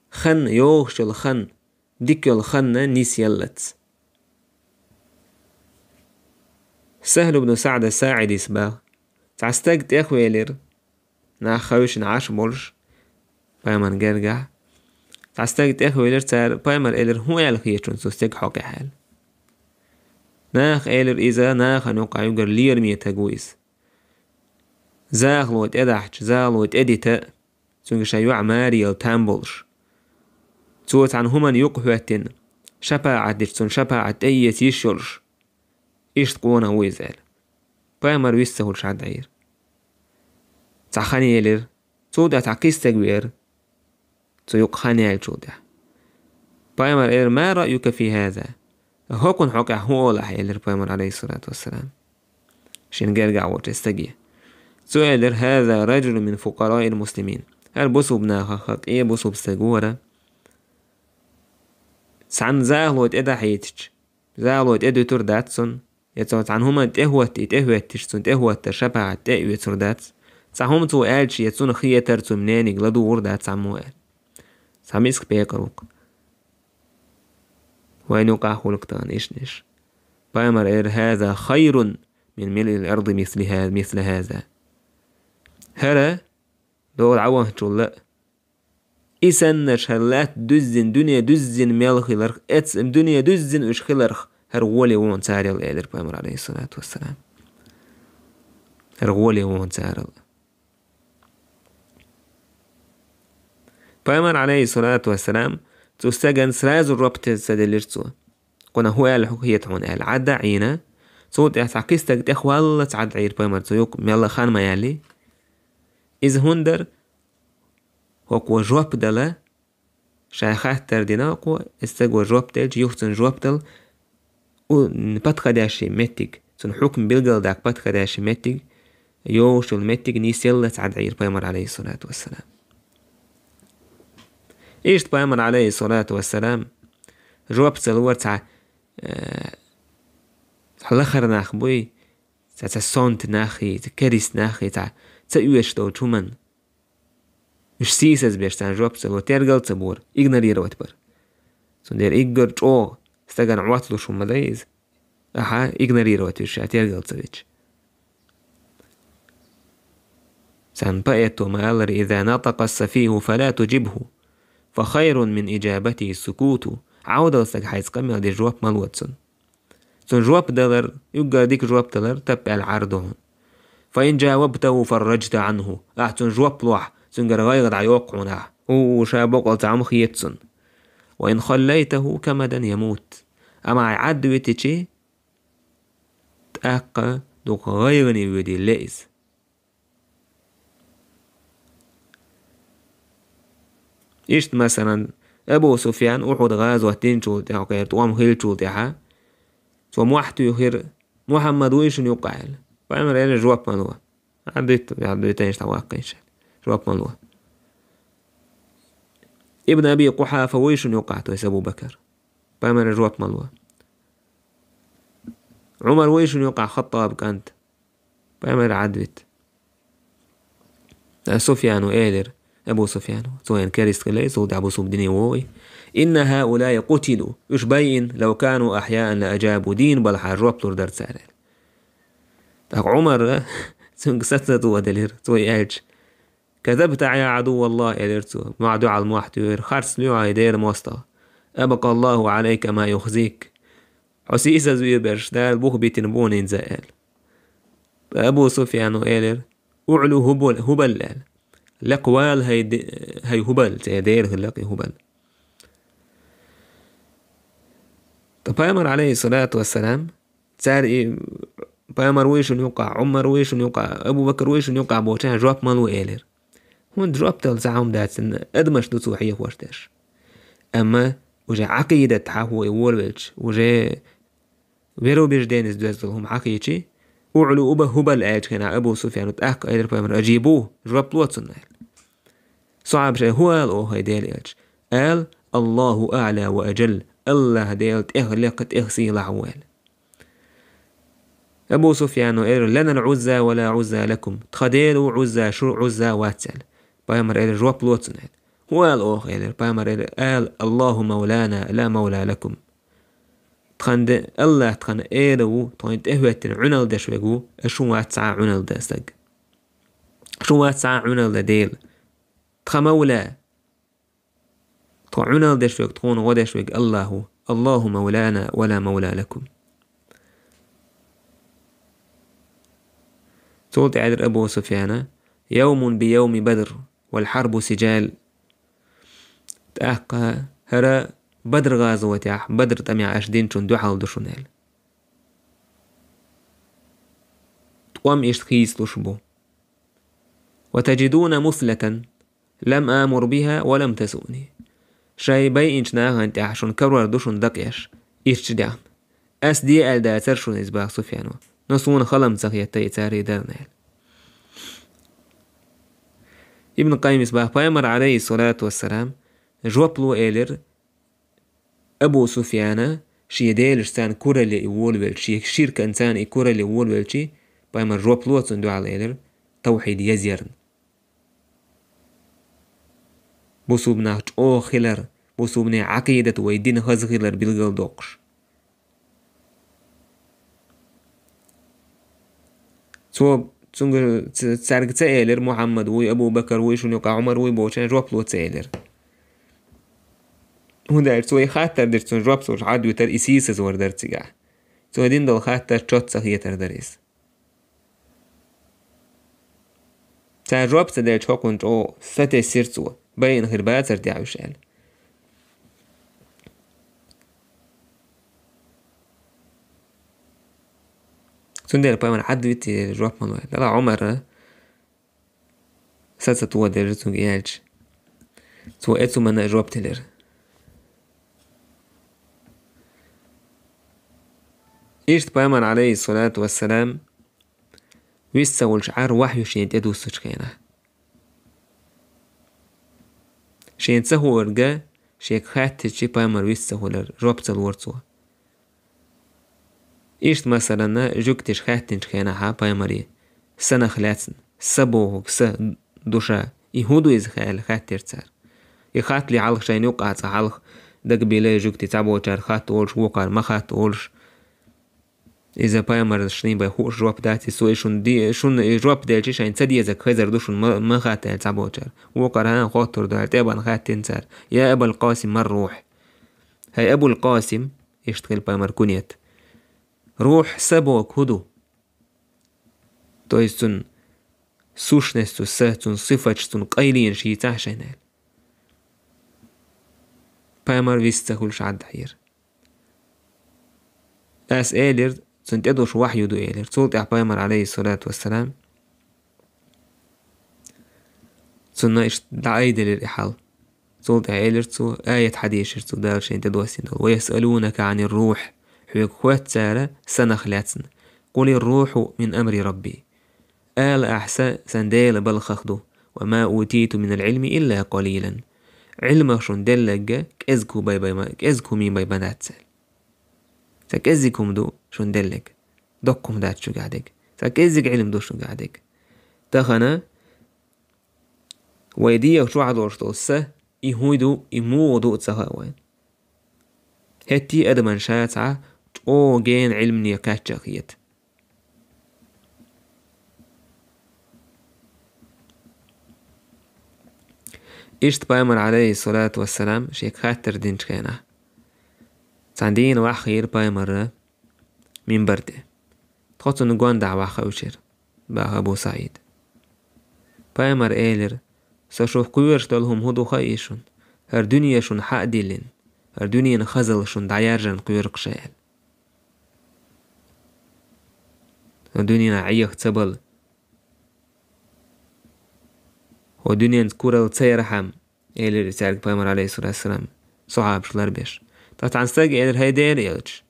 хан, йогӀуш йолу хан, дика йолу ханна нис яллац. Сахьл ибн СаӀда СаӀидис баха: цхьа стаг тӀехвелира, нах хевшина Ӏаш болуш, пайхамарна гергахь. Цхьа стаг тӀехвелира цара, пайхамар элира: «ХӀун аьлла хеташ ву цу стеган хьокъехь?» аьлла. Наха элира: «Иза нахана юкъахь уггар лераме стаг ву иза. Захало тӀедахьча, захало тӀедита, цуьнга шайн йоӀ маре яла там болуш. Цо цхьана хӀуманна юкъахӀоьттина, шапаӀат дича, цунна шапаӀат тӀеэца йиш йолуш. Иштта къонах ву иза», аьлла. Пайхамар вист ца хуьлуш хьадийра. Цхьа хан елира. Цул тӀаьхьа цхьа кхин стаг веара. Цу юкъа хан яьллачул тӀаьхьа. Пайхамар элира: «Ма раъюка фи хаза?» ХӀокхунна хьокъехь хӀун олу ахь? — элира пайхамар, Ӏалайхиссалату вассалам, шен гергахь волчу стаге. Цо элира: «Хаза раджулун мин фукъараил муслимин». ХӀара бусулба нахах къе бусулба стаг вара. Цхьана захало тӀедахьийтича, захало тӀедуьтур дац цунна, я цо цхьана хӀуманна тӀехӀотта, и тӀехӀоьттича, цунна тӀехӀоттар шапаӀат тӀе а оьцур дац. Цхьа хӀума цо аьлча, я цунна хетар, цуьнан мнениг ладугӀур дац цхьаммо аьлла. Цхьа миска пекъар ву-кх. Вайна юкъахь хуьлу-кх тахана иштта иша. Пайхамар элира: «Хаза хайрун من ملء الأرض مثل ها-، مثل هذا. ХӀара догӀа дӀавахачул а, и саннаш хӀара латта дуьззина, дуьне дуьззина мел хиларх, эц-, дуьне дуьззина уьш хиларх, хӀара гӀоле ву хьуна царел, элира пайхамар, алейхиссалату вассалам. ХӀара гӀоле ву хьуна царел. Пайхамар, алейхиссалату вассалам, цу стагана сразу жоп ца делира цо. Кхунна хӀу аьлла хета хьуна аьлла, Ӏадда Ӏийна, цул тӀаьхьа цхьа кхин стаг тӀехваллалц Ӏадда Ӏийра пайхамар цу юкъа, мелла хан ма яьллий. Иза хӀунда дара, хӀокхо жоп дала, ша хаттар дина хӀокхо, иза стага жоп делча, юха цунна жоп дала, у, подходящий меттиг, цунна хьукм билгалдаккха подходящий меттиг, йовшал меттиг нийсъеллалц Ӏадда Ӏийра пайхамар, алейхиссалату вассалам. Иштта пайхамар, алейхиссалату вассалам, жоп ца лора цхьа, э, цхьа лахара нах буй, цхьа, цхьа сонта нахи, цхьа керист нахи, цхьа ца оьшуш долчу хӀуманна. Уьш сийсаз беш царна жоп ца лора, тергал ца бора, игнорировать бара. Цундела иггар чӀогӀа стагана Ӏотталуш хӀума ма дай иза. Ахьа игнорировать веш ша тергал ца веча. Царна поэто ма-аллара: «إذا نطق السفيه فلا تجبه، فخير من إجابته السكوت». Ӏовдал стаг хьайца къамел деш жоп ма лоцун. Цунна жоп далар, уггар дика жоп далар, тап аьлла Ӏар ду хьуна. «فإن جاوبته فرجت عنه». Ахь цунна жоп лохь, цуьнгара гӀайгӀа дӀайоккху хьуна ахь. ХӀу, ша боккъал цхьа хӀума хета цунна. «وإن خليته كمدا يموت». Амма хьайн Ӏадда витичи, тӀаккха дукха гӀайгӀане воьдийла ле иза. Иштта, масалан, Абу Суфьян Ухьуд гӀазот динчул тӀаьхьа, кхера тӀом хилчул тӀаьхьа, цо мохь туьйхира: «Мухьаммад вуй шуна юкъахь?» — аьлла. Пайхамар элира: «Жоп ма ло». Ӏадда витта, Ӏадда витта, иштта ваккха иштта. Жоп ма ло. «Ибн Аби Къухьафа вуй шуна юкъахь?» — то есть Абу Бакар. Пайхамар: «Жоп ма ло». «Ӏумар вуй шуна юкъахь, Хаттаб кӀант?» Пайхамар Ӏадда витта. Ткъа Суфьяно элира, Абу Суфьяно, цо вайна керист хилла, цул тӀаьхьа бусулба дине вогӀий: «إن هؤلاء قتلوا». Уьш байина, «لو كانوا أحياء لأجابوا». Дийна балхьара жоп лур дара цара. ТӀаккха Ӏумара цуьнга сацаду а делира, цо и аьлча: «كذبت يا عدو الله», — элира цо. Мохь дуьхьал мохь туьйхира, харц луьйхьа и Делан мостагӀа. «أبقى الله عليك ما يخزيك». Хьо сийсаз вийр берш Дала бух битина бу хьуна иза аьлла. Ткъа Абу Суфьяно элира: «اعل هبل», هبل аьлла. Лакхвала хӀай де-, хӀай ХӀубал, цӀе дера хӀаллакъи ХӀубал. Ткъа Пайхамар, алейхиссалату вассалам, цара и Пайхамар вуй шуна юкъахь, Ӏумар вуй шуна юкъахь, Абу Бакр вуй шуна юкъахь бохучарна жоп ма ло элира. ХӀунда жоп дала цхьа хӀума дац, адамаш ду цо хьехош дерш. Амма уже Ӏакъидат хьахо и волавелча, уже вероубежденис доьзна долу хӀума хьахийчи, «اعل أبا هبل» аьллачу хенахь Абу Суфьяно тӀаккха элира Пайхамар: «أجيبوه», жоп ло цунна аьлла. Сахьабаша: «ХӀун ала оха, хӀай Делан элча?» Ала: «الله أعلى وأجل», АллахӀ Дела тӀех лекха, тӀех сийлахь ву аьлла. Абу Суфьяно элира: «لنا العزى ولا عزى لكم», тхан Дела ву Ӏузза, шун Ӏузза вац аьлла. Пайхамар элира: «Жоп ло цунна аьлла». «ХӀун ала оха?» элира. Пайхамар элира: «Ала: الله مولانا لا مولى لكم». Тхан де-, АллахӀ тхан эла ву, тхуна тӀехӀоьттина Ӏуьналла деш верг ву, аш шун вац цхьа а Ӏуьналла дан стаг. Шун вац цхьа а Ӏуьналла дан Дела. Тхан мавла, тхо Ӏуьналла деш верг, тхуна гӀо деш верг АллахӀ ву. الله مولانا ولا مولى لكم. Цул тӀаьхьа элира Абу Суфьяна: «يوم بيوم بدر والحرب سجال». ТӀаккха хӀара Бадр гӀазотехь, Бадр тӀамехь аш динчун дуьхьал ду шуна аьлла. ТӀом иштта хийцалуш бу. «وتجدون مثلة لم آمر بها ولم تسؤني». Шай байинчу нахана тӀехь шуна карор ду шуна дакъеш, ирча дехна. Ас де аьлла дацара шуна иза, баха Суфьяно, но суна хала-м ца хетта и цара и дарна аьлла. Ибн Къаййимас баха, Пайхамар, алейхиссалату вассалам, жоп ло элира Абу Суфьяна, шен делаш царна куралле и волавелча, шен ширкан царна и куралле волавелча, Пайхамар жоп ло цунна дуьхьал элира, тавхьид язъярна. Бусулбанах чӀогӀа хилар, бусулбане Ӏакъидат, вай дин хаза хилар билгалдоккхуш. Тоба цуьнга ц-, цаьрга ца элира, Мухьаммад вуй, Абу Бакр вуй, шуна юкъахь Ӏумар вуй бохучарна жоп ло ца элира. ХӀунда аьлча цо и хаттар дира, цунна жоп луш Ӏад витар, и сийсазвар дара цигахь. Цо дина долу хаттар чот ца хетар дара иза. Цара жоп ца делча, хӀокхунна чӀогӀа сатесира цо, байина хир бацара техьа уьш аьлла. Цундела пайхамар Ӏад витира, жоп ма ло аьлла. Дала Ӏумара са ца тоха деза цуьнга и аьлча, цо эцу мана а жоп делира. Иштта пайхамар, алейхиссалату вассалам, вист ца хуьлуш Ӏар вахью шена тӀедуссучу хенахь. Шена ца хуурга, шега хаьттичи пайхамар вист ца хуьлар, жоп ца лора цо. Иштта, масалана, жуьгтиша хаьттинчу хенахьа пайхамаре, санах лаьцна, са бохург, са, душа, и хӀун ду иза аьлла хаьттира цара. И хаттале хьалха шайна юккъахь цкъа хьалха дагабелла жуьгти цхьаболчара хатта олуш, вукхара ма хатта олуш. Иза пайхамаршний бен хууш жоп дац, и цо и шуна де-, шуна и жоп делчи шайна ца дезарг хезар ду шуна ма, ма хатта аьлла цхьаболчара. Вукхара, хӀан, хоттур ду аьлла, тӀебан хаьттина цара. Я Абал Къасим, мар рухь? ХӀай Абул Къасим, иштта хила пайхамар кунет. Рухь, са бохург хӀун ду? То есть цуьнан сущность, цу са, цуьнан сифаташ, цуьнан къайленаш йийцахьа шайна аьлла. Пайхамар вист ца хуьлуш Ӏад дӀахьера. Ас элира, цунна тӀедуш вахью ду элира. Цул тӀаьхьа пайхамар, алейхиссалату вассалам, цунна иштта дӀаайделира и хьал. Цул тӀаьхьа элира цо, аят хьадийшира цо, Дала шайна тӀедоссийна долу: «Ва ясъалунака Ӏанир рухь», хьоьга хоьтту цара санах лаьцна. «Къулир рухьу мин амри рабби». Ала ахьа, са сан Делан балхах ду. «Ва ма утиту минал Ӏилми илла къалилан». Ӏилмах шуна делларг кӀезиг хӀума бай бан, кӀезиг хӀума бай бан дац аьлла. Сан кӀезиг хӀума ду шуна делларг. Доккха хӀума дац шуьгахь дерг. Сан кӀезиг Ӏилма ду шуьгахь дерг. Тахана вай дегӀа чохь долуш долу са, и хӀун ду, и муха ду а ца хаьа вайна. ХӀетте а адаман ша цхьа чӀогӀа гена Ӏилмане кхаьчна хета. Иштта пайхамар, алейхиссалату вассалам, шега хаттар динчу хенахь, цхьана дийна ваххийра пайхамар минбар тӀе. Тхо цунна гондахь ваххавшира, баха Абу СаӀид. Пайхамар элира: «Со шух кхоьруш долу хӀума хӀун ду хаьий шуна? ХӀара дуьне шуна хьа а диллина, хӀара дуьненан хазалла шуна дӀаяьржина кхоьру-кх ша», — аьлла. «ХӀара дуьненахь Ӏеха ца бала, хӀара дуьненца куралла ца ярхьама», — элира цаьрга пайхамар, алейхиссалату вассалам, сахьабаш ларбеш. Ткъа цхьана стага элира: «ХӀай Делан элча,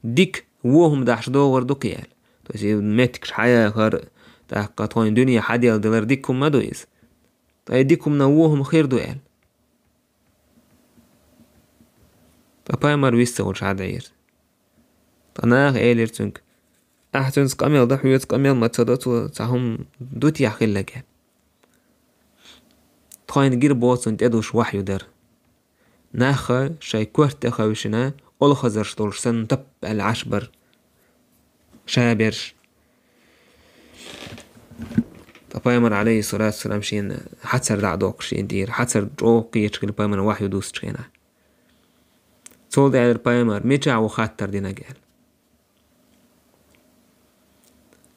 дика вон хӀума дахьаш догӀур ду кхин», — аьлла. То есть и меттигаш хьаяхар, тӀаккха тхойна дуьне хьаделла далар дика хӀума ма ду иза. Ткъа и дика хӀуманан вон хӀума хир ду аьлла. Ткъа пайхамар вист ца хуьлуш Ӏад дӀахьера. Ткъа наха элира цуьнга: «Ахьа цуьнца къамел дан, хьоьца къамел ма ца до, цо цхьа хӀума ду техьа хилларг», — аьлла. Тхойна гира боху цунна тӀедуш вахью дар. Нахха шайн корта тӀе хевшина, олхазарш долуш санна, тап аьлла Ӏаш бара. Ша берш. Ткъа пайхамар, алейхиссалату вассалам, шена хьацар дӀа а доккхуш, шена тӀера хьацар чӀогӀа кхеташ хилла пайхамарна вахью дуссучу хенахь. Цул тӀаьхьа элира пайхамар: «Мичахь ву хаттар динарг?» — аьлла.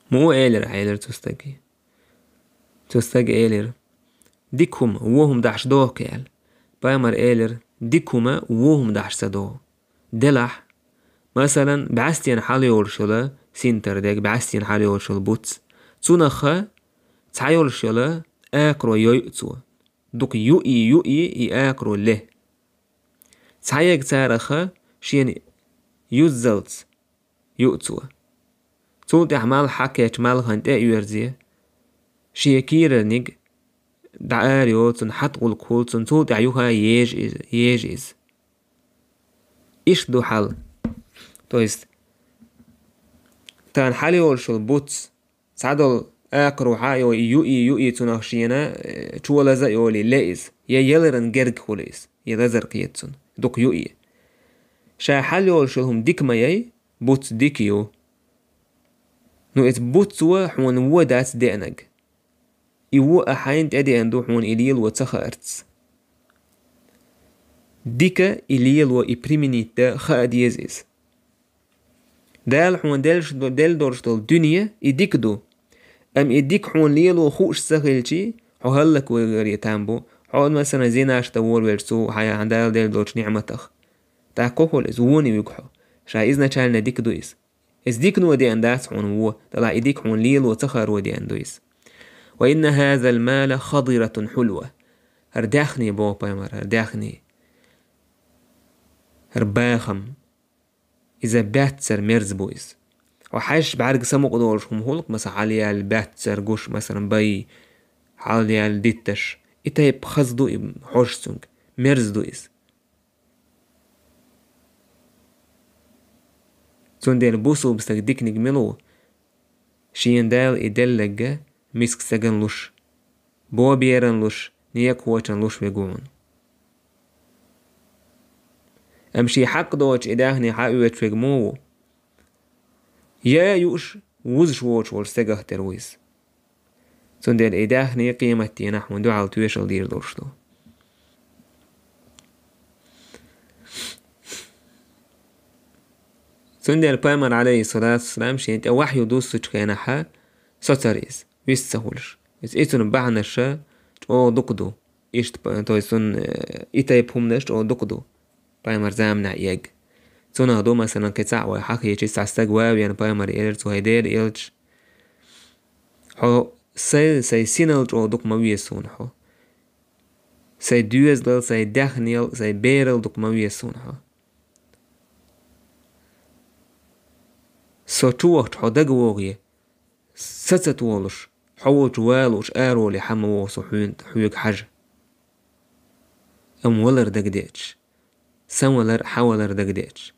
«Муха элира?» — элира цу стаге. Цу стага элира: «Дика хӀума вон хӀума дахьаш догӀу кхин», — аьлла. Пайхамар элира: «Дика хӀума вон хӀума дахьаш ца догӀу. Делахь, масалан, бӀаьстенан хьала йолуш йолу синтар дерг, бӀаьстенан хьала йолуш йолу буц. Цунах цхьа йолуш йолу акхаро йойу цо. Дукха юий, юий и акхаро ле. Цхьаерг царах шена юззалц ю цо. Цул тӀаьхьа малх хьакхечу малхана тӀе а оьрзе, шен кийрарниг дӀаара йо, цунна хьат гӀуллакх хуьлу, цунна цул тӀаьхьа юха ежа иза, ежа иза». Иштта ду хьал. То есть, тахана хьала йолуш йолу буц, цхьадолу акхаро хьа а йой, юий, юий цунах шена, э, чолаза а йолий, ле иза, я яларан герга хуьлу иза, я лазар кхета цунна, дукха юий. Ша хьала йолуш йолу хӀума дика ма яй, буц дика ю. Ну, эцу буц вон хьуна вон дац деанаг. И вон а хьайна тӀедеана ду хьуна и лело ца хаарца. Дика и лело и применить да хаа деза иза. Дала хьуна делш-, делла долуш долу дуьне, и дика ду. Амма и дика хьуна лело хууш ца хилчи, хьо хӀаллакваре там бу, хьо, масалан, зинаш дан волавелча цо хьан Дала делла долчу ниӀматах. ТӀаккха кхухьула иза, воне вуьгу хьо. Ша изначально дика ду иза. Иза дикано деана дац хьуна вон, тӀаккха и дика хьуна лело ца хааро деана ду иза. «Ва инна хазал мала хадиратун хьулва». ХӀара даьхни боху пайхамар, хӀара даьхни. ХӀара бахам. Иза баьццара мерза бу иза. Хьо хьаьжча бӀаьрга самукъа долуш хӀума хуьлу-кх, масала, хьалаяьлла баьццара гуш, масала, бай, хьалаяьлла дитташ. И тайпа хаза ду и хьожа цуьнга, мерза ду иза. Цундела бусулба стаг диканиг мила ву? Шена Дала и делларг миска стагана луш, боберана луш, некъахочунна луш вегу хьуна. Амма шен хьакъ доцуш и даьхни хьаоьцуш верг муха ву? Я юуш, вузуш воцуш волчу стагах тера ву иза. Цундела и даьхни къематдийнахь хьуна дуьхьал тоьшалла дийр долуш ду. Цундела пайхамар, алейхиссалату вассалам, шена тӀе вахью дуссучу хенахьа соцара иза, вист ца хуьлуш. Иза и цунна бахьанаш чӀогӀа дукха ду. Иштта, то есть, цунна, э, и тайпа хӀуманаш чӀогӀа дукха ду. Пайхамар заманахь эгга. Цунах ду, масалан, кхин цхьаъ вай хьахийча, цхьа стаг ван веана пайхамар элира цо: «ХӀай Делан элча, хьо сайн, сайн синал чӀогӀа дукха ма веза суна хьо. Сайн доьзалал, сайн даьхнел, сайн берал дукха ма веза суна хьо. Со чу вахча хьо дага вогӀе, са ца толуш, хьо волчу валуш, ароле хьан ма вогӀу со хьуьн-, хьоьга хьажа». Амма валар дагадеача, сан валар а, хьан валар дагадеача,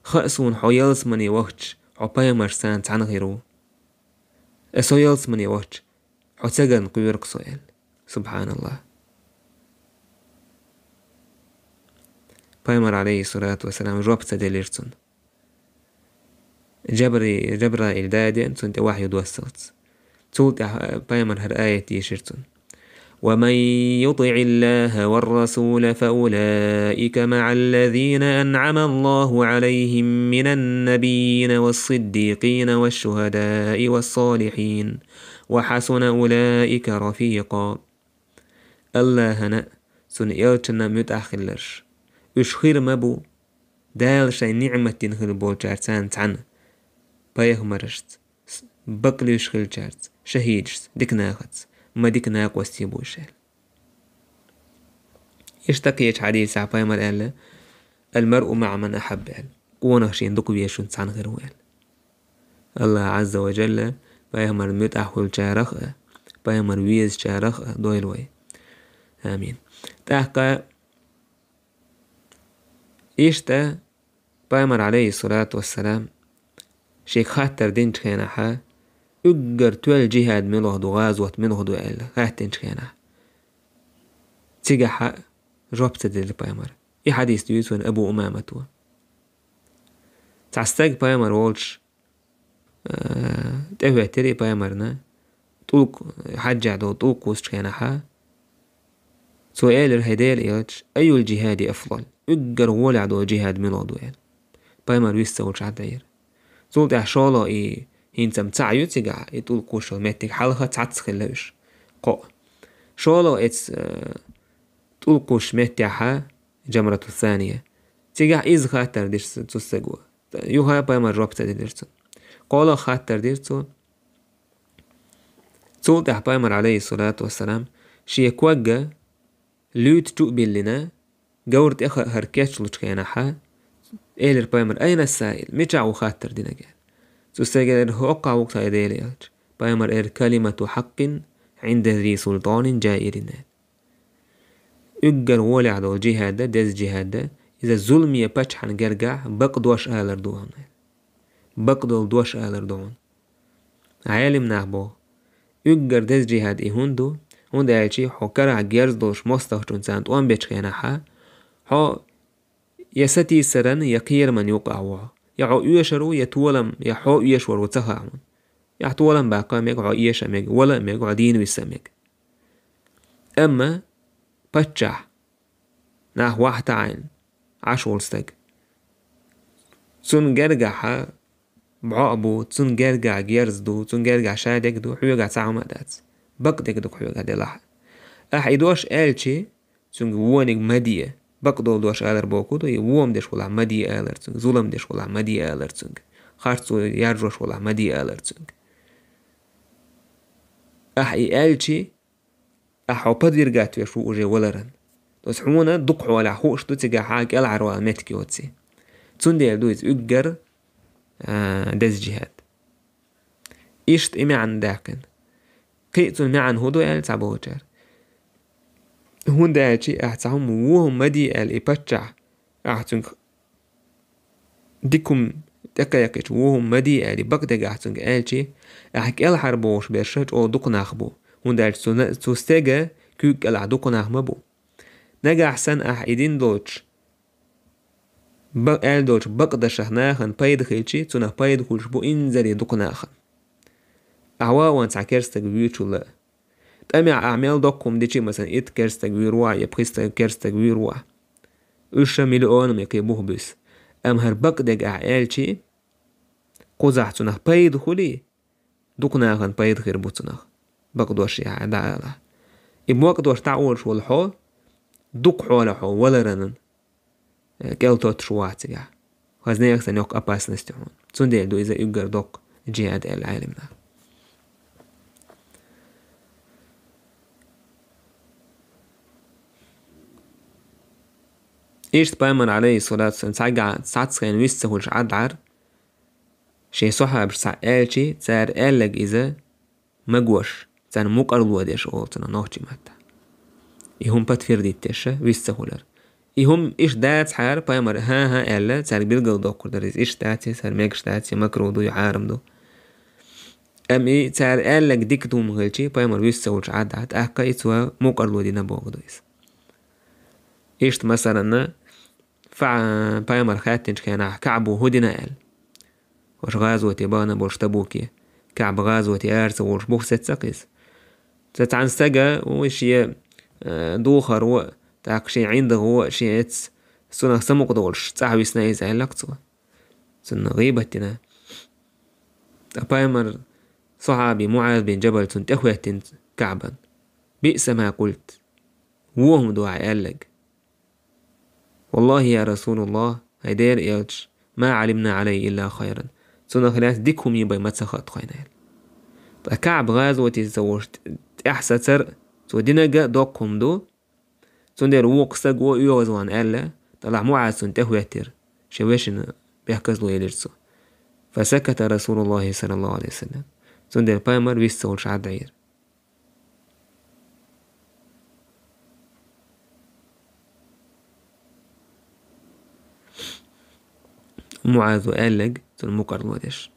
хаьа суна хьо ялсамане вахча, хьо пайхамаршца цхьаьна хир ву. Ткъа со ялсамане вахча, хьо ца гарна кхоьру-кх со, аьлла. Субханаллах. Пайхамар, алейхиссалату вассалам, жоп ца делира цунна. Джабри-, Джабраил дадеана цунна тӀе вахью доссалц. Цул тӀаьхьа, э, пайхамар хӀара аят дийшира цунна: «ومن يطع الله والرسول فأولئك مع الذين أنعم الله عليهم من النبيين والصديقين والشهداء والصالحين وحسن أولئك رفيقا». Аллахьана, цуьнан элчанна муьтӀахь хилларш. Уьш хир ма бу Дала шайн ниӀмат дина хилла болчаьрца цхьаьна, пайхамаршца, с-, бакълуьйш хиллачаьрца, шахӀидашца, дика нахаца, ма дика накъостий бу уьш, аьлла. Иштта кхечу хьадисехь пайхамар аьлла: «Ал-маръу маъа ман ахьабба», аьлла. Къонах шена дукха везачуьнца цхьаьна хир ву, аьлла. Аллах Азза ва Джалла пайхамар муьтӀахь хуьлучарах а, пайхамар везачарах а дойла вай. Амин. ТӀаккха иштта пайхамар, алейхиссалату вассалам, шега хаттар динчу хенахьа, уггар тоьлла джихад муьлха ду, гӀазот муьлха ду аьлла, хаьттинчу хенахь, цигахьа жоп ца делира пайхамар. И хьадис дуьйцу вайн Абу Умамато. Цхьа стаг пайхамар волчу, э, тӀехӀоьттира и пайхамарна, тӀулг, хьаьжжехь долу тӀулг кхуссучу хенахьа. Цо элира: «ХӀай Делан элча, айюл джихади афдал? Уггар гӀолехь долу джихад муьлха ду?» — аьлла. Пайхамар вист ца волуш хьадийцира. Цул тӀаьхьа шолгӀа и хӀинца-м цхьаъ ю цигахь, и тӀулг кхуссуш йолу меттиг хьалха цхьацца хилла уьш. Кхоъ. ШолгӀа эцу, э, тӀулг кхуссучу меттехьа, Джамрату Сания. Цигахь иза хаттар дира цу стага. Юха пайхамар жоп ца делира цунна. КхоалгӀа хаттар дира цо. Цул тӀаьхьа пайхамар, алейхиссалату вассалам, шен когга луьйта чу а биллина, говра тӀе хаа хӀара кечлучу хенахьа, элира пайхамар: «Айна саил? Мичахь ву хаттар динарг?» — аьлла. Цу стага элира: «ХӀокхахь ву-кх, хӀай Делан элча». Пайхамар элира: «Калимату хьаккъин гӀинда зи султанин джаирин», — аьлла. Уггар гӀолехь долу джихад а, деза джихад а, иза зуламе паччахьна гергахь бакъ дош алар ду хьуна. Бакъ долу дош алар ду хьуна. Ӏелим нах боху: уггар деза джихад и хӀунда ду, хӀунда аьлча хьо карахь герз долуш мостагӀчунна царна тӀом бечу хенахьа, хьо я сатийсаран, я кхераман юкъахь ву хьо, я хьо оьшур ву, я толам, я хьо оьшур ву ца хаьа хьуна. яхь толам баккха мег, хьо эша мег, вала мег, хьо дийна виса мег. Амма паччахь, нах вахь таӀийна, Ӏаш волу стаг. Цунна гергахьа бӀо а бу, цунна гергахь герз ду, цунна гергахь шадерг ду, хьоьгахь цхьа хӀума а дац. Бакъдерг ду хьоьгахь делахь. Ахь и дош аьлчи, цуьнга вониг ма де. Бакъдолу дош алар боху ду, и вон деш волахь ма де алар цуьнга, зулам деш волахь ма де алар цуьнга, харцо яржош волахь ма де алар цуьнга. Ахь и аьлчи, ахь хьо подвергать веш ву уже валаран. Аса хьуна дукха хьолахь хууш ду цигахь хьан кӀелхьарвала меттиг йоций. Цундела ду иза уггар, а, деза джихад. Иштта и маьӀна даьккхина. Кхин а цуьнан маьӀна хӀун ду аьлла цхьаболчара? ХӀунда аьлчи ахь цхьа хӀума вон хӀума ма де аьлла и паччахь, ахь цуьнга дика хӀума тӀекхайкхича, вон хӀума ма де аьлла, и бакъдерг ахь цуьнга аьлчи, ахь кӀелхьарбохуш берш чӀогӀа дукха нах бу, хӀунда аьлча цу на-, цу стеган куьйга кӀелахь дукха нах ма бу. Нагахь санна ахь и дина долчу ба-, аьлла долчу бакъдашах нахана пайда хилчи, цунах пайда хуьлуш бу инзаре дукха нахана. Ахь ван цхьа керстаг вуьйчул а, тӀамехь ахь мел доккха хӀума дичи, масалан, итт керстаг вуьйр ву ахь, я пхи стаг керстаг вуьйр ву ахь. Уьш ша миллионам я кхин бух буьсу. Амма хӀара бакъдерг ахь аьлчи, кхузахь цунах пайда хуьлий, дукха нахана пайда хир бу цунах. Бакъдош яхьа дӀаала. И бакъдош дӀаолуш волу хьо, дукха хьолахь хьо валаранан, э, кӀел тоттуш ву ахь цигахь. Хаза нехан сан йоккха опасность хьуна. Цундела ду иза уггар доккха джихад аьлла Ӏелимна. Иштта пайхамар, алейхиссалату вассалам, цхьаьгахь цхьацца хенахь вист ца хуьлуш Ӏадъяра, шен сахьабаш цхьаъ аьлчи, цара аьлларг иза магош, царна мукъарло деш олу цунах нохчийн маттахь. И хӀума подтвердить деш вист ца хуьлура. И хӀума иштта дацахьара, пайхамар хӀан-хӀан аьлла, цаьрга билгалдоккхур дара иза иштта дац, хӀара мегаш дац, я макрух ду, я хьарам ду. Амма и цара аьлларг дика хӀума хилчи, пайхамар вист ца хуьлуш Ӏадъяхьа, тӀаккха и цо мукъарло дина бохург ду иза. Иштта, масалан, фа-, пайхамар хаьттинчу хенахь КаӀбо хӀун дина аьлла. Ваша гӀазоте бахана болуш Табуке. КаӀба гӀазоте ара ца волуш бух сецна-кх иза. Ца цхьана стага ву шен, э, духаро а, тӀаккха шен ӀиндагӀо а, шен эццахь, цунах самукъа долуш, цӀахь висна иза аьлла-кх цо. Цунна гӀийбат дина. Ткъа пайхамар сахьаби МуӀаз бин Джабал цунна тӀехӀоьттина КаӀбан. «Биъса ма къульт». Вон хӀума ду ахь аьлларг. «Валлахи, я Расулаллах, хӀай Дела элча, ма Ӏалимна Ӏалайхи илла хайран». Цунах лаьцна дика хӀума йи бен ма ца хаьа тхайна аьлла. Ткъа КаӀба гӀазоте ца волуш тӀехь сацар, цо динарг а доккха хӀума ду. Цундела вукху стага оьгӀазвахана аьлла, тӀалахь МуӀаз цунна тӀехӀоьттира, шен вешина бехказло елира цо. Фасаката Расулуллахи саллаллаху Ӏалайхи ва саллам. Цундела пайхамар вист ца хуьлуш Ӏадъяйира. МуӀазо аьлларг цунна мукъарло деш.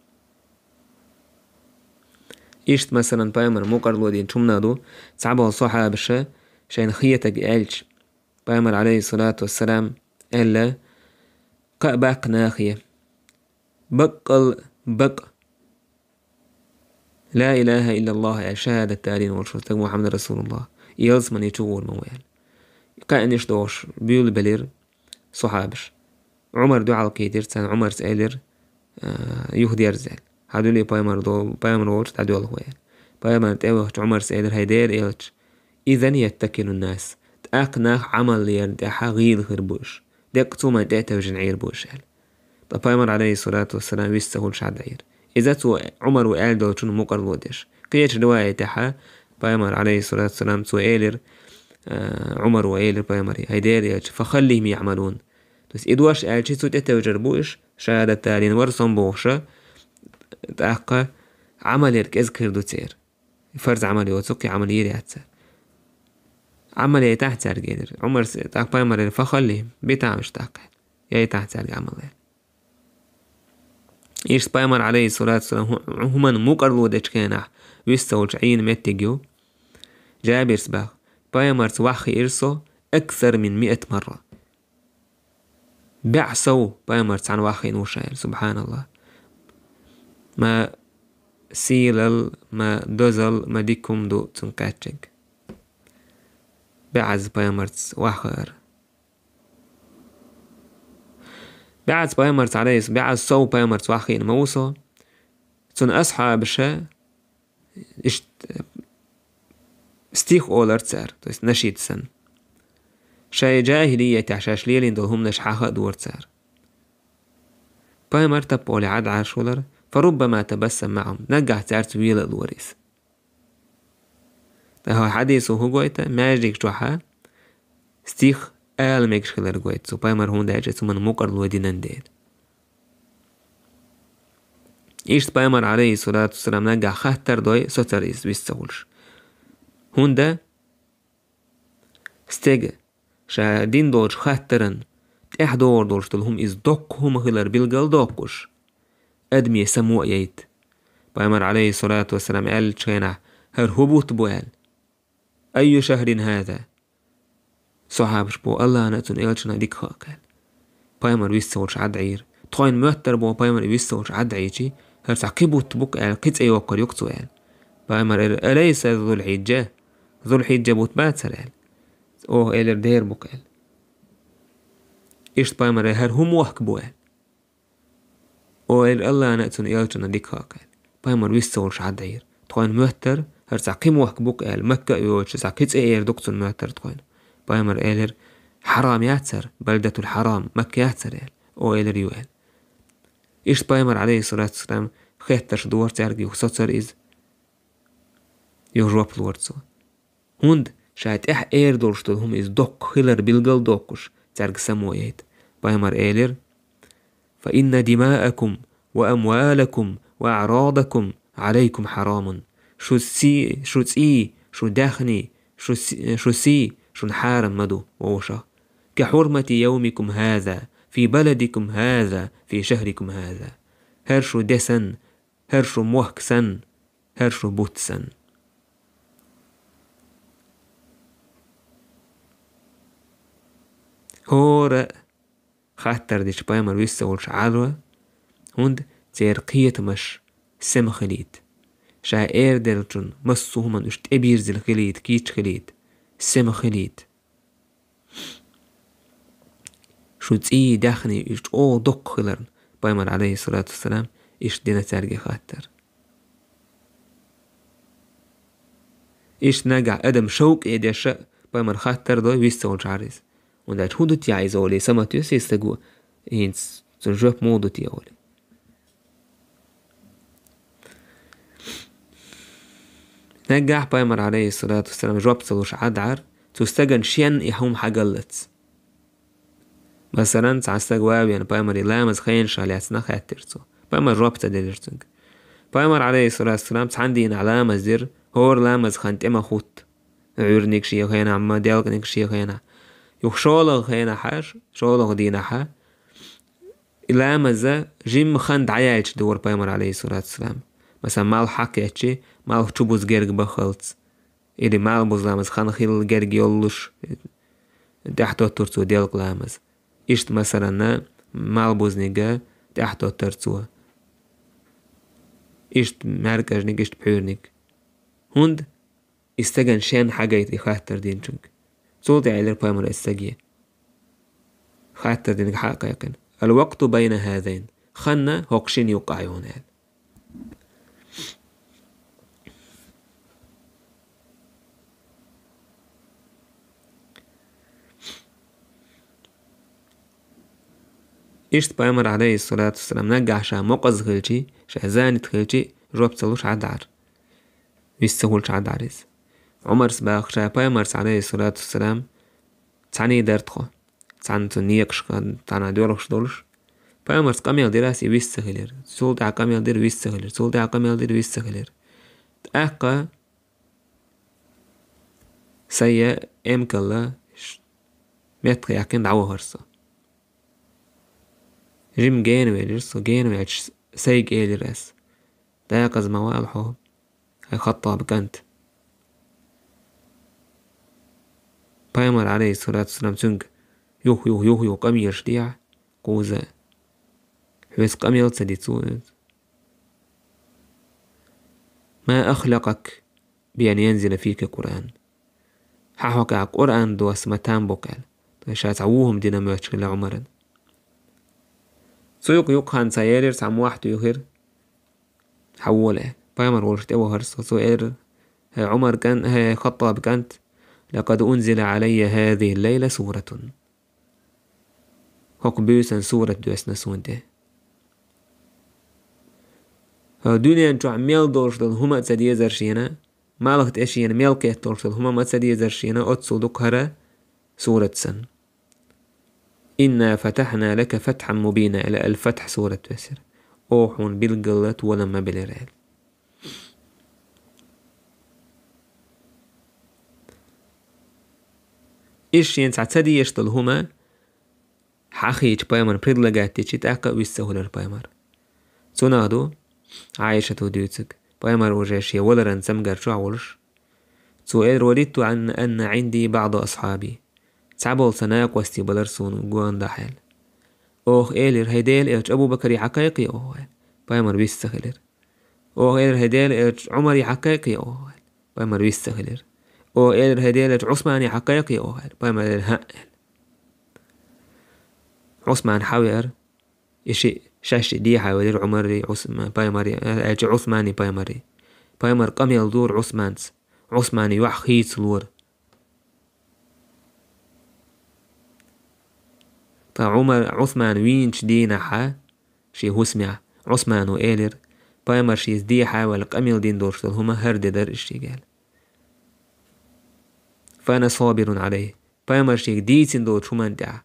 Иштта, масалан, пайхамар мукъарло динчу хӀуманах ду, цхьаболу сахьабаша шайна хетарг аьлча, пайхамар, алейхиссалату вассалам, аьлла: «Кхаъ баккха нахе, баккъал бакъ ла илаха иллаллах аьлла шахӀадат далийна волуш волу стаг Мухьаммад расулуллах, и ялсамане чу гӀур ма ву», аьлла. Кхаънаш дохуш буьйлабелира сахьабаш. Ӏумар дуьхьал кхийтира царна, Ӏумарца элира, а, юхадерза аьлла. Хьан дуьле пайхамар до-, пайхамар волчу дӀадоьлху аьлла. Пайхамар тӀевахча Ӏумарца элира: «ХӀай Дела элча, изан яттакилун нас, тӀаккха нах Ӏамал ярна тӀехьа гӀийла хир бу уьш. Деккъа цу ман тӀе а тевжина Ӏийр бу уьш», аьлла. Ткъа пайхамар, алейхиссалату вассалам, вист ца хуьлуш Ӏадъяйира. Иза цо Ӏумар ву аьлла долчунна мукъарло деш. Кхечу риваятехьа пайхамар, алейхиссалату вассалам, цо элира, а, Ӏумар ву элира пайхамаре: «ХӀай Дела элча, фахаллихим яъмалун». То есть и дош аьлчи цу тӀе тевжар бу уьш, шахӀадат далийна вара со бохуша, тӀаккха Ӏамал яр кӀезиг хир ду церан. Фарз Ӏамал йоцу, кхин Ӏамал йийр яц цара. Ӏамал яйтахьа цаьрга элира. Ӏумарс тӀаккха пайхамар элира: «Фахаллихим, битахьа уьш тӀаккха». Яйтахьа цаьрга Ӏамал аьлла. Иштта пайхамар, алейхиссалату вассалам, хӀу-, хӀуманна мукъарло дечу хенахь вист ца хуьлуш Ӏийна меттиг ю. Джабирс баха: «Пайхамарца ваххиира со аксар мин миат марра». БӀе сов пайхамарца цхьаьна ваххийна ву ша аьлла, субханаллах. Ма сийлал, ма дозал, ма дика хӀума ду цунна кхаьчнарг. БӀаьзза пайхамарца вахар. БӀаьзза пайхамарца, Ӏалайхи с-, бӀаьзза сов пайхамарца вахийна ма ву со. Цуьнан асхьабаша иштта стих олар цара, то есть нашид санна. Шайн жахӀилиятехь шаьш лелийна долу хӀуманаш хьаха а дора цара. Пайхамар таппа олий Ӏад Ӏаш хилар, فربما تبسم معهم, наггахь цаьрца вела а лора иза. Ткъа хьадисо хӀун гойту, маьждиг чохь стих ала мегаш хилар гойту цо, пайхамар, хӀунда аьлча цу хӀуманна мукӀарло динан дела. Иштта пайхамар, Ӏалайхи ссалату вассалам, наггахь хаттар дой, соцура иза вист ца хуьлуш. ХӀунда стеган ша дина долчу хаттаран тӀаьхьа догӀур долуш долу хӀума иза доккха хӀума хилар билгал доккхуш, адаме само а яйта. Пайхамар, Ӏалайхи ссалату вассалам, аьллачу хенахь: «ХӀара хӀун бутт бу?» — аьлла. «أي شهر هذا؟» Сахьабаш боху: «АллахӀана а, цуьнан элчанна а дика хаьа», — аьлла. Пайхамар вист ца хуьлуш Ӏад Ӏийра. Тхойна моьттура боху, пайхамар вист ца хуьлуш Ӏад Ӏийча, хӀара цхьа кхин бутт бу-кх аьлла, кхин цӀе йоккхур ю-кх цо аьлла. Пайхамар элира: «أليس ذو الحجة؟ Зулхьиджа бутт бацара?» — аьлла. Оха элира: «Дера бу-кх», — аьлла. Иштта пайхамар элира: «ХӀара хӀун мохк бу?» — аьлла. Оха элира: «АллахӀана а, цуьнан элчанна а дика хаьа», — аьлла. Пайхамар вист ца хуьлуш Ӏад Ӏийра. Тхойна моьттура, хӀара цхьа кхин мохк бу-кх аьлла, Макка а йоцуш, цхьа кхин цӀе эр ду-кх цунна моьттура тхойна. Пайхамар элира: «Хьарам яцара, балдатул хьарам, Макка яцара», — аьлла. Оха элира: «Ю», — аьлла. Иштта пайхамар, Ӏалайхи ссалату вассалам, хеттарш дора цаьрга, юха соцура иза. Юха жоп лора цо. ХӀунда ша тӀаьхьа эр долуш долу хӀума иза доккха хилар билгал доккхуш, цаьрга само яйта. Пайхамар элира: «فإن دماءكم وأموالكم وأعراضكم عليكم حرام». Шу си-, шу цӀий, шу даьхний, шу си-, шу сий шуна хьарам ма ду, вовшах. «كحرمة يومكم هذا في بلدكم هذا في شهركم هذا». ХӀара шу де санна, хӀара шу мохк санна, хӀара шу бутт санна. ХӀора хаттар дича пайхамар вист ца хуьлуш Ӏаро, хӀунда церан кхетамаш сема хилийта. Ша эр деллачун массо а хӀуманна уьш тӀебирзина хилийта, кийча хилийта, сема хилийта. Шу цӀий, даьхний уьш чӀогӀа доккха хиларна, пайхамар, Ӏалайхи ссалату вассалам, иштта дина цаьрга хаттар. Иштта нагахь адам шовкъе деша а, пайхамар хаттар дой, вист ца хуьлуш Ӏара иза. ХӀунда аьлча хӀун ду те иза олий, самат ю се стаго, хӀинца цунна жоп муха ду те олий. Нагахь пайхамар, Ӏалайхи ссалату вассалам, жоп ца луш Ӏад Ӏара, цу стагана шен и хӀума хьагаллац. Масалан, цхьа стаг ван веана, пайхамаре ламаз хенаш а лаьцна хаьттира цо. Пайхамар жоп ца делира цуьнга. Пайхамар, Ӏалайхи ссалату вассалам, цхьана дийнахь ламаз дира, хӀора ламаз хан тӀе ма хӀутту. Ӏуьйраниг шен хенахь, амма делкъаниг шен хенахь. Юха шолгӀа хенахь, шолгӀа дийнахь, и ламаз жимма хан дӀаяьлча дора пайхамар, Ӏалайхи ссалату вассалам. Масалан, малх хьакхаьччи, малх чубуза герга бахалц. Или малхбуза ламаз хан хилла герга йоллуш, тӀаьхьатоттура цо делкъа ламаз. Иштта, масалан, малхбузниг тӀаьхьатоттура цо. Иштта маьркӀажниг, иштта пхьуьйраниг. ХӀунда? И стагана шен хьагайта и хаттар динчуьнга. Цул тӀаьхьа элира пайхамар и стаге, хаттар динарг хьа а кхайкхина: «الوقت بين هذين». Хан хӀокху шина юккъехь ю хьуна аьлла. Иштта пайхамар, Ӏалайхи ссалату вассалам, нагахь ша мукъаза хилчи, ша занят хилчи, жоп ца луш Ӏад Ӏара. Вист ца хуьлуш Ӏад Ӏара иза. Ӏумарс баха ша пайхамарца, Ӏалайхи ссалату вассалам, цхьаьний дара тхо. Цхьана цу некъашка, цхьана доьлхуш долуш. Пайхамарца къамел дира ас, и вист ца хилира. Цул тӀаьхьа къамел дира, вист ца хилира. Цул тӀаьхьа къамел дира, вист ца хилира. ТӀаккха сайн эмкалла ш-, меттах яьккхина дӀавахара со. Жимма гена велира со, гена ваьлча сайга элира ас: «Декъаза ма вала хьо, хӀай Хаттаба кӀант». Пайхамар, Ӏалайхи ссалату вассалам, цуьнга юх-юх, юх-юх къамелаш дехьа, кхуза: «Хьоьца къамел ца ди цо иза». ما أخلقك بأن ينزل فيك القرآن. Хьа хьокъехь Къуръан доссар ма там бу-кх аьлла. Ткъа ша цхьа вуо хӀума дина моьттуш хилла Ӏумарна. Цу юкъа юккъехь цхьа элира, цхьа мохь туьйхира, хьан волу аьлла. Пайхамар волуш тӀевахара со. Цо элира: «ХӀей Ӏумар кӀан-, хӀей Хаттаб кӀант, لقد أنزل علي هذه الليلة سورة». ХӀокху буьйсанна сурат доьссина суна тӀе. ХӀара дуьнен чохь мел долуш долу хӀума а ца дезара шена, малх тӀе шена мел кхетталуш долу хӀума а ма ца дезара шена, оццул дукха хӀара сурат санна. «إنا فتحنا لك فتحا مبينا», аьлла, Аль-Фатхь сурат доьссира. Оха хьуна билггала толам ма белира аьлла. Иза шена цхьа ца дезаш долу хӀума хьахийча пайхамарна предлагать дичи, тӀаккха а вист ца хуьлура пайхамар. Цунах ду Ӏайшата дуьйцург. Пайхамар уже шен валаран цамгар чохь волуш. Цо элира: «وددت أن عندي بعض أصحابي». Цхьаболу сан накъостий балара суна гонах аьлла. Оха элира: «ХӀей Делан элча, Абу Бакаре хьан кхайкхий оха», аьлла. Пайхамар вист ца хилира. Оха элира: «ХӀей Делан элча, Ӏумаре хьан кхайкхий оха», аьлла. Пайхамар вист ца хилира. Оха элира: «ХӀей Делан элча, Ӏусмане хьан кхайкхий оха», аьлла. Пайхамар элира: «ХӀаъ», аьлла. Ӏусман хьан веара? И шиъ, шаьш шиъ дехьа велира Ӏумаррий, Ӏус-, м-, пайхамаррий, аьлча Ӏусманний пайхамаррий. Пайхамар къамел дора Ӏусманца. Ӏусманан юьхь хийцалора. Ткъа Ӏумар, Ӏусман вийначу дийнахьа, шен хӀусамехь, Ӏусмано элира, пайхамар шеца дехьа а ваьлла къамел дина долуш долу хӀума хӀара де дара иза шега аьлла. «فأنا صابر عليه». Пайхамар шега дийцина долчу хӀуманна тӀехь,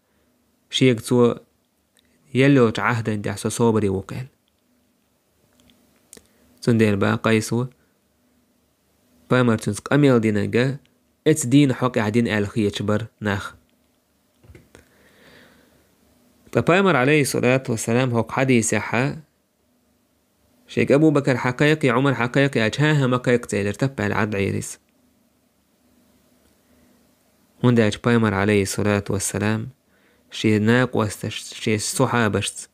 шега цо елла йолчу Ӏахдан тӀехь со собаре ву-кх аьлла. Цундела боху Къайсо, пайхамар цуьнца къамел динарг а, эца дийнахь хьокъехь дина аьлла хеташ бара нах. Ткъа пайхамар, Ӏалайхиссалату вассалам, хӀокху хьадисехь, шега Абу Бакар хьан кхайкхий, Ӏумар хьан кхайкхий аьлча, хӀан-хӀа, ма кхайкха, аьлла, таппа аьлла Ӏад Ӏийра иза. ХӀунда аьлча пайхамар, Ӏалайхиссалату вассалам, шен накъосташца, шен сухьабашца,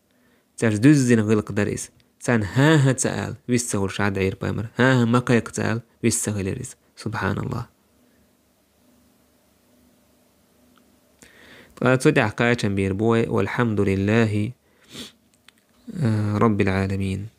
цаьрца дуьззина гӀиллакх дара иза. Царна хӀан-хӀа ца ала, вист ца хуьлуш Ӏад Ӏийра пайхамар. ХӀан-хӀа, ма кхайкха ца ала, вист ца хилира иза. СубхьаналлахӀ. Ткъа цу тӀехь кхачам бийр бу вай: «والحمد لله رب العالمين».